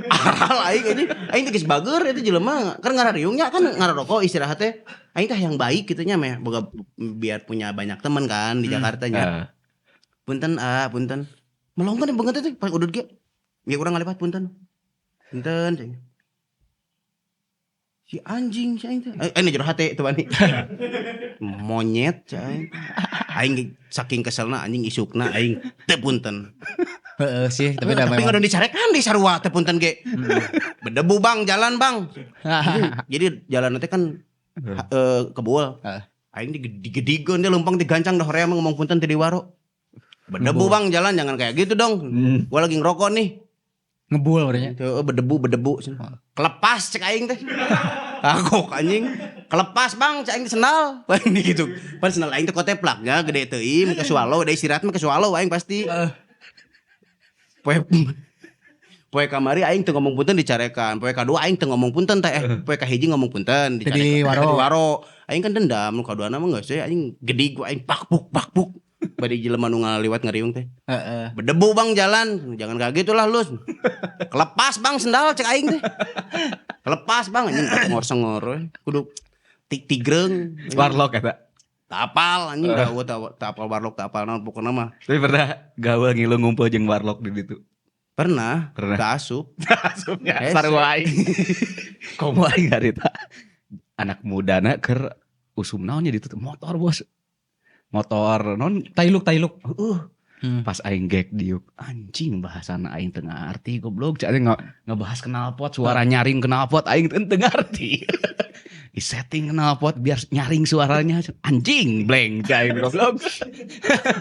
Aral aing ini. Aing teh geus bager eta jelema kan ngarariung nya kan ngararokok istirahat teh. Aing teh yang baik kitu nya meh boga biar punya banyak teman kan di Jakarta nya. Punten ah, punten. Melongkeun banget teh pas udud ge. Ya urang ngalipat punten. Punten ceng. Si anjing si aing teh. Eh jero hate teu wani. Monyet si aing. Aing saking keselna anjing isukna aing teu punten. Heeh sih, tapi dah Tapi memang. ngadon dicarekan di sarua teu punten ge. Bedebu bang, jalan bang. Jadi jalan teh kan kebul. Aing digedigeun dia lempang digancang dah hoream ngomong punten teu diwaro. Bedebu bang jalan jangan kayak gitu dong. Gua lagi ngerokok nih. Ngebul berarti. Tuh, berdebu berdebu. Kelepas cek aing teh. Aku anjing. Kelepas bang cek aing teh sendal. Wah, ini gitu. Pan sendal aing teh koteplak nya gede teuing ke swallow, da istirahat mah ke swallow aing pasti. Poe Poe kamari aing teu ngomong punten dicarekan. Poe kadua aing teu ngomong punten teh. Poe kahiji ngomong punten Teu di dicarekan. waro. Di waro. Aing kan dendam nu kaduana mah geus we aing gedig aing pak puk pak puk. Bade jelema nu ngaliwat ngariung teh. Heeh. Berdebu bang jalan, jangan kayak gitulah lu. Kelepas bang sendal cek aing teh. Kelepas bang anjing sengor-sengor we. Kudu tik tigreng. Warlock eta. Tapal anjing da eueuh tapal warlock tapal naon pokona mah. Tapi pernah gawe ngilu ngumpul jeung warlock di ditu. Pernah, Pernah. Teu asup. Asupnya Hese. sarua aing. Komo aing harita. Anak mudana keur usum naon nya ditu motor bos. Motor non Tailuk tailuk. heeh. Pas aing gek diuk anjing bahasana aing teu ngarti goblok cek aing ngebahas knalpot suara nyaring knalpot aing teu ngarti. Di setting knalpot biar nyaring suaranya anjing blank cek aing goblok.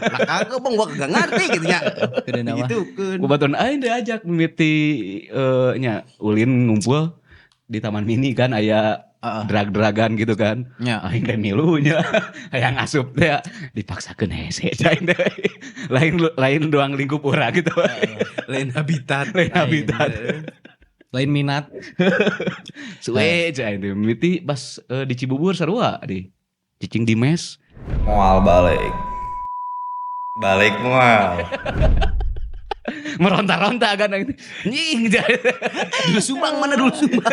Lah kagak bang gua kagak ngerti gitu nya. Kudu nama. Digitukeun. Kebetulan aing diajak mimiti nya ulin ngumpul di Taman Mini kan aya Heeh. drag-dragan gitu kan. Nya. Aing teh milunya hayang asup teh dipaksakeun hese cai aing teh. Lain lain ruang lingkup urang gitu. Lain habitat. Lain habitat. Lain minat. Suwe cai aing teh mimiti pas di Cibubur sarua di cicing di mes. Moal balik. Balik moal. Meronta-ronta kan aing teh. Nying cai. Dulu Subang mana dulu Subang.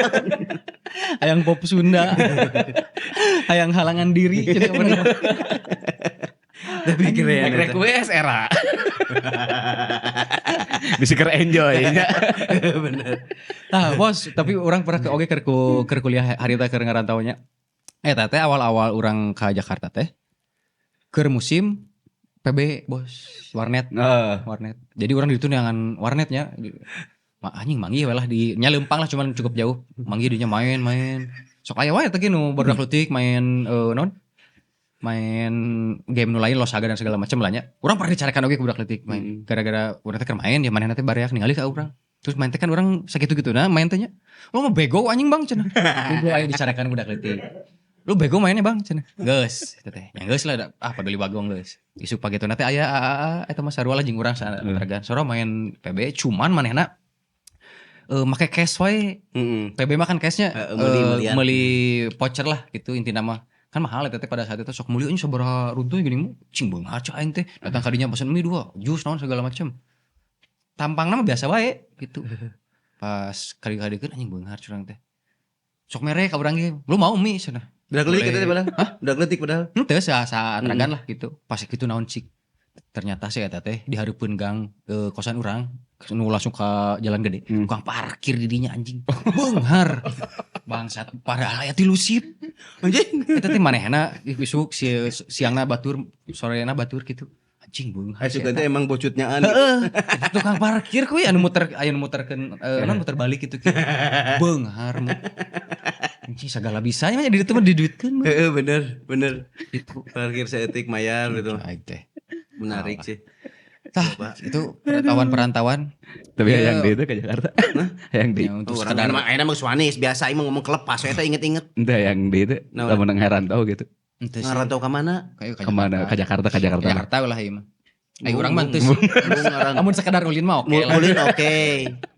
Hayang pop Sunda. Hayang halangan diri cenah bener. Tapi keren. Rek eta. request era. Bisa keur enjoy nya. Bener. Nah, bos, tapi orang pernah ke oge keur keur kuliah harita keur ngarantau nya. Eta teh awal-awal orang ke Jakarta teh keur musim PB, bos, warnet, Heeh. warnet. Jadi orang di ditu neangan warnetnya. Ma, anjing manggih we lah di nya leumpang lah cuman cukup jauh. Manggih dinya main-main. Sok aya wae teh nu barudak leutik main naon? Main game nu lain Losaga dan segala macam lah nya. Urang pernah dicarekan oge ku budak leutik main. Gara-gara urang teh keur main ya manehna teh bareak ningali ka urang. Terus main teh kan urang sakitu-gituna main teh nya. Lu mah bego anjing bang cenah. Kudu aya dicarekan budak leutik. Lu bego mainnya bang cenah. Geus eta teh. Ya geus lah da, ah paduli bagong geus. Isuk pagetuna teh aya eta mah sarua lah jeung urang saantaragan. Sora main PB cuman manehna make cash wae. Heeh. PB mah kan cashnya Meuli-melian. meuli voucher lah gitu intina mah. Kan mahal eta teh pada saat itu sok meuli euy sabaraha runtuh gini mu cing beunghar cai aing teh. Datang ka dinya pesen mie dua, jus naon segala macem. Tampangna mah biasa wae gitu. Pas kali-kalikeun anjing beunghar curang teh. Sok mere ka urang ge, lu mau mie cenah. Budak leutik Boleh. eta teh padahal. Budak leutik padahal. Henteu sa-atragan lah gitu. Pas kitu naon cik. Ternyata si eta teh di hareupeun gang kosan urang nu langsung ke jalan gede. Tukang parkir di dinya anjing. Beunghar. Bangsat padahal aya tilu sip. Anjing. Eta teh manehna isuk siangna batur, sorena batur gitu. Anjing beunghar. Asup si eta. teh emang bocutnyaan. Heeh. Tukang parkir kuy anu muter aya nu muterkeun naon muter balik gitu kieu. Beunghar mu. Anjing segala bisa nya di ditu mah diduitkeun mah. Heeh bener bener. Gitu. Parkir seetik mayar gitu. Aing teh. Menarik sih. Tah, itu perantauan-perantauan Tapi Iya. yang di itu ke Jakarta. Yang di yang untuk Oh, orang sekedar mah ayeuna mah suanis biasa aing mah ngomong kelepas we eta inget-inget. Entah yang di itu Naon? lamun ngarantau gitu. Henteu sih. Ngarantau ka mana? Kayak ke Kemana? Ke Jakarta, ke Jakarta. Ke Jakarta lah ieu mah. Eh urang mah henteu sih. Ngarantau. Amun sekedar ulin mah oke lah. Ulin oke.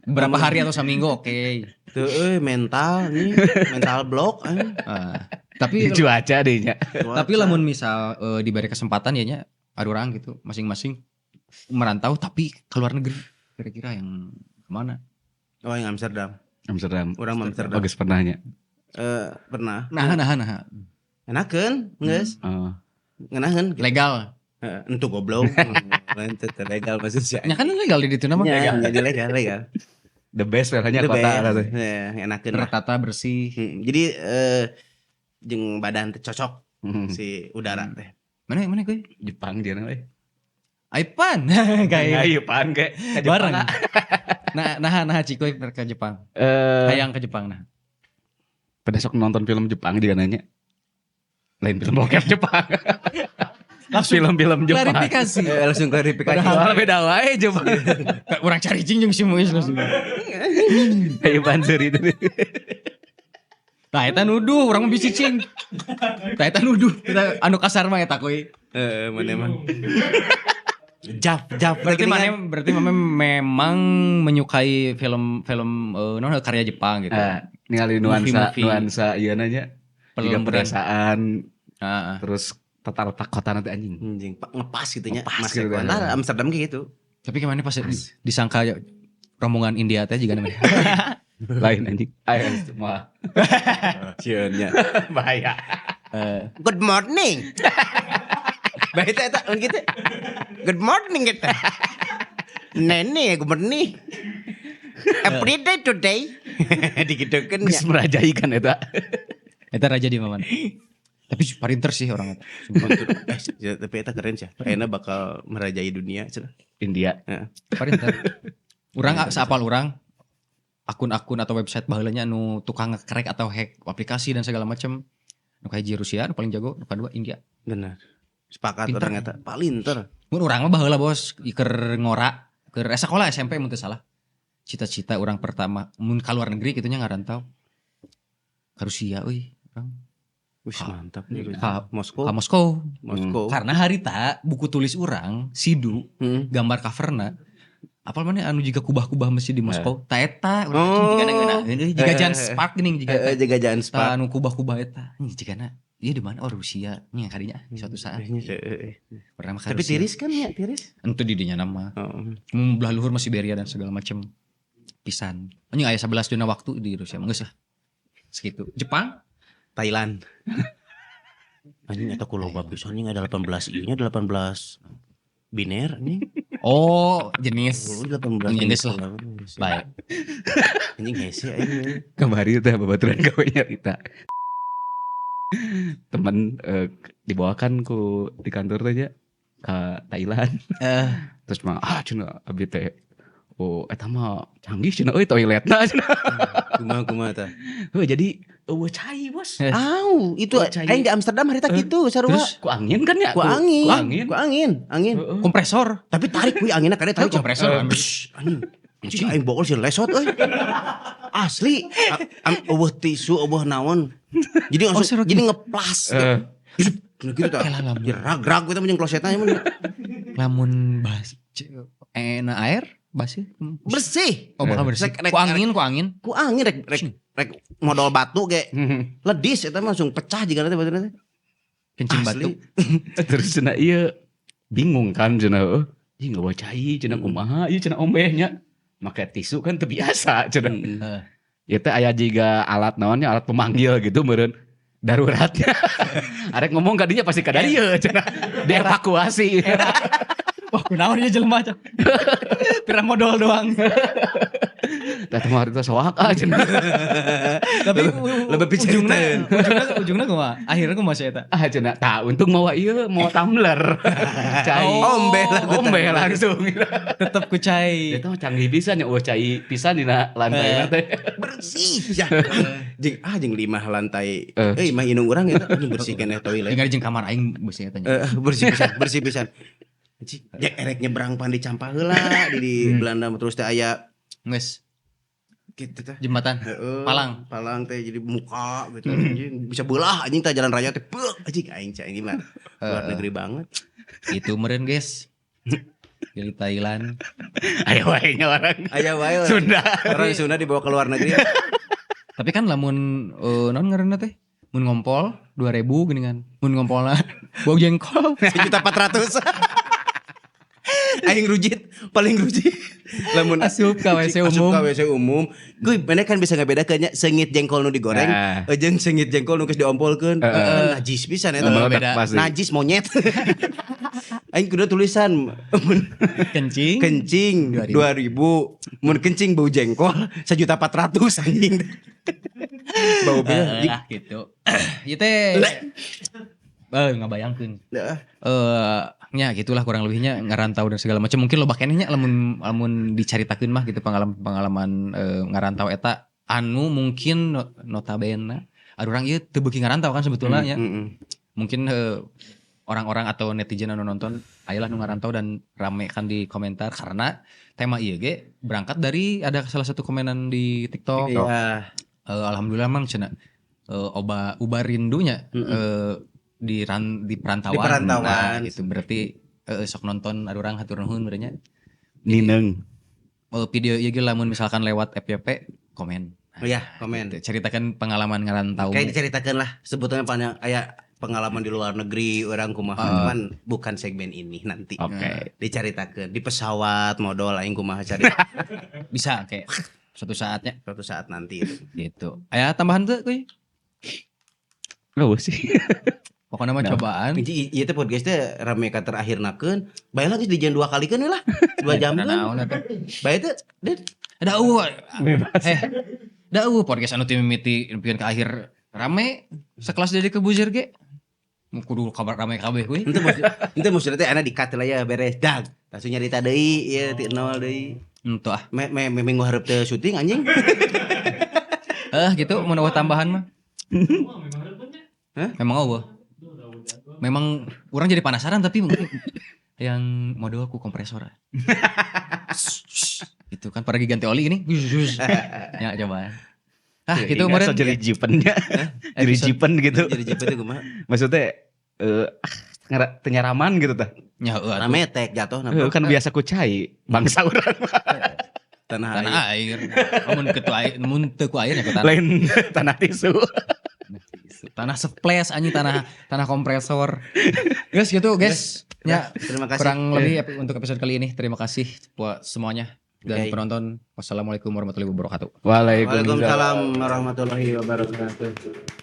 Berapa hari atau seminggu oke. Tuh euy mental nih, mental block anjing. Ah, tapi Cuaca deh nya. tapi lamun misal diberi kesempatan ya nya ada orang gitu masing-masing merantau tapi ke luar negeri kira-kira yang kemana? Oh, yang Amsterdam. Amsterdam. Urang mah Amsterdam. Bagus pernahnya. Pernah. Nah. Enakeun, geus. Oh. Ngeunaheun. Legal. Heeh, entu goblok. Lain teu legal maksud sia. Ya kan legal di ditu nama. Ya, jadi legal, legal. The best hanya The kota best. lah tuh. Ya, enakeun lah. Tertata bersih. Jadi jeung badan teh cocok si udara teh. Mana mana gue? Jepang dia we. Aipan kayak Ayo pan kayak ke Jepang, bareng. ah. Nah, Cikoy ke Jepang. Hayang ke Jepang nah. Pada sok nonton film Jepang juga nanya. Lain film bokep Jepang. Langsung film-film Jepang. klarifikasi. Langsung klarifikasi. Soalnya beda wae Jepang. Orang cari cing jeung si Muis langsung. Ayo panser itu. Tah eta nuduh, urang mah bisi cing. Tah eta nuduh, kita anu kasar mah eta kuy. Heeh, mana mah. Jap jap. Berarti mana berarti mana memang menyukai film-film non karya Jepang gitu. Ningali nuansa Movie-movie. Nuansa ieu nanya. Tiga Pelem pedesaan Heeh. terus tata letak kota nanti anjing. Anjing, pak ngepas gitu nya. Ngepas Mas gitu Eko. kan. Nah, Amsterdam kayak gitu. Tapi kemana pas disangka rombongan India teh juga namanya. Lain anjing. Ayo semua. Sieun nya. Bahaya. Good morning. Baik eta eta gitu. Good morning gitu. Nene, good morning. Every day today. Digitukeun nya. Geus merajai kan eta. Eta raja di mana? Tapi parinter sih orang eta. Sumpah. Eh, ya, tapi eta keren sih. Kayaknya bakal merajai dunia cenah. India. Parinter. Urang saapal urang akun-akun atau website baheulanya anu tukang nge-crack atau hack aplikasi dan segala macam. Nu kahiji Rusia nu paling jago, nu kadua India. Benar. Sepakat Pinter. orang eta. Palinter. Mun urang mah baheula bos keur ngora, keur sekolah SMP mun teu salah. Cita-cita urang pertama mun ka luar negeri kitu nya ngarantau. Ka Rusia euy, urang. Wih, mantap nih. Moskow. Ka Moskow. Moskow. Karena harita buku tulis urang Sidu gambar coverna apal mana anu jiga kubah-kubah masjid di Moskow ta eta urang Oh. jiga ngeunaheun euy jiga Jan Spark geuning jiga Eh, jaga jalan ta Spark. anu kubah-kubah eta anjing jigana ieu di mana oh Rusia nya kadinya suatu saat pernah mah ka Tapi Rusia. tiris kan ya, tiris. Entu di dinya nama Oh. mun belah luhur masih Siberia dan segala macem pisan anjing aya 11 dina waktu di Rusia mah geus lah segitu Jepang Thailand. Anjing eta ku loba pisan anjing ada 18 ieu nya 18 biner anjing. Oh jenis Oh, 18 Geus lah. Baik. Anjing hese aing. Kamari teh babaturan gawe nyarita. Temen dibawakan ku di kantor teh nya ke Thailand. Terus mah ah cenah abi teh oh eta mah canggih cenah euy toiletna cenah. Kumaha kumaha tah. Heuh jadi eueuh cai bos. Au, itu Oh, cai. aing di Amsterdam harita kitu sarua. Terus Ku angin kan ya? Ku angin, Ku angin. ku angin, angin. Heeh. kompresor Tapi tarik kuy anginna kade tarik. kompresor kan. Psh, anjing. Anjing aing bokol sih lesot euy. Asli, eueuh tisu, eueuh naon. Jadi langsung seru jadi ngeplas. Eh, Gitu tah. Kalah lamun. Jadi rag-rag gitu jeung klosetna mun. Lamun bahas enak air basih. Bersih. Oh bakal bersih. Rek- rek- Ku angin, ku angin. Ku angin rek rek rek modal batu ge. Ledis eta mah langsung pecah jiga teh batuna teh. Kencing batu. Asli. Terus cenah ieu bingung kan cenah heuh. Ih nggak bawa cai cenah kumaha ieu cenah ombehnya. Make tisu kan teu biasa cenah. Heeh. Ya teh aya jiga alat naonnya alat pemanggil gitu meureun daruratnya. Arek ngomong kadinya pasti ka dieu cenah. Dievakuasi. Wah, kunaon ieu jelema cok. Pira modal doang. Tah teh mah harita soak ah cenah. Tapi Lebih ujungna piceriteun. ujungna ujungna kumaha? Akhirnya kumaha sih eta? Ah cenah tah untung mawa ieu mawa tumbler. Cai. Ombe lah ku Ombe tumbler. langsung. Tetep ku cai. Eta mah canggih pisan ya eueuh cai pisan dina lantai teh. Bersih ya. Jeung ah jeung lima lantai. Eh. Eh mah indung urang eta anjing bersih keneh toilet. Tinggal jeung kamar aing bersih eta nya. Eh, bersih pisan, bersih pisan. Anjing, ya erek nyebrang pan di Campa heula di Belanda terus teh aya Geus, gitu teh. jembatan. Heeh, Palang. Palang teh jadi muka gitu anjing bisa belah anjing teh jalan raya teh beuh anjing aing cai ini mah luar negeri banget. Itu meureun, guys. Dari Thailand. Ayo wae nya orang Aya wae orang- Sunda. Orang Sunda dibawa ke luar negeri. Tapi kan lamun naon ngaranna teh? Mun ngompol 2000 geuningan. Mun ngompolna bau jengkol. 1.400.000. Aing rujit, paling rujit. Lamun Asup ka WC asup umum. ka WC umum. Kuy, mana kan bisa ngabedakeun nya seungit jengkol nu digoreng, Nah. jeung seungit jengkol nu geus diompolkeun. Kan najis pisan eta. Meledak beda. pasti. Najis monyet. Aing kudu tulisan mun Kencing. kencing 2000, mun kencing bau jengkol 1.400.000 anjing. Bau beda. Lah gitu. Ieu teh ngabayangkeun. Heeh. Nya gitulah kurang lebihnya ngarantau dan segala macam. Mungkin loba keneh nya lamun lamun dicaritakeun mah gitu pengalaman-pengalaman ngarantau eta anu mungkin notabene ada orang ieu teu beuki ngarantau kan sebetulnya nya. Heeh. Mungkin orang-orang atau netizen anu nonton ayolah nu ngarantau dan rame kan di komentar karena tema ieu ge berangkat dari ada salah satu komenan di TikTok. Iya. Alhamdulillah mang cenah oba ubar rindunya di perantauan. Di perantauan. Nah, gitu berarti Sok nonton urang, hatur nuhun meureun nya. Nineng. Oh, video ieu ge lamun misalkan lewat FYP, komen. Oh ya, komen. Gitu. Ceritakan pengalaman ngarantau. Kayak diceritakan lah sebetulnya panjang, aya pengalaman di luar negeri urang kumaha, cuman bukan segmen ini nanti. Diceritakan di pesawat modol aing kumaha cari. Bisa kayak suatu saatnya. Suatu saat nanti itu. Gitu. Aya tambahan tuh, kuy? Oh sih. Pokoknya mah Nah. cobaan. Ieu ieu teh podcast teh rame ka terakhirnakeun. Bae lah geus di jam dua kali kan lah. 2 jam kan. Naon eta? Bae teh, Den. Da eueuh. Bebas. Eh. Da eueuh podcast anu ti mimiti nepikeun ka akhir rame sekelas Deddy Corbuzier ge. Mu kudu kabar rame kabeh kuy. Ente maksudnya teh ana di-cut lah ya, beres dag. Langsung nyarita deui ieu ti nol deui. Entu ah. Me me me minggu hareup teh syuting, anjing. Eh, gitu mun eueuh tambahan mah. Hah? Memang eueuh. Memang urang jadi penasaran, tapi mungkin yang modol ku kompresor. Gitu kan pada ganti oli ini. Ya coba. Ah, gitu kemarin kemarin. Jadi jipennya. Jadi jipen gitu. Jadi JP teh kumaha? Maksudnya teu nyaraman gitu tah. Ya, heueuh atuh. Rame tek jatuh. Kan biasa ku cai bangsa urang. Tanah Tanah air. air. Mun ketu air, mun teu ku air ya ke tanah. Lain tanah tisu. Tanah splash anjing, tanah tanah kompresor. Guys, gitu guys. Ya, Terima kasih. kurang lebih untuk episode kali ini. Terima kasih buat semuanya dan Oke. penonton. Wassalamualaikum warahmatullahi wabarakatuh. Waalaikumsalam. Waalaikumsalam warahmatullahi wabarakatuh.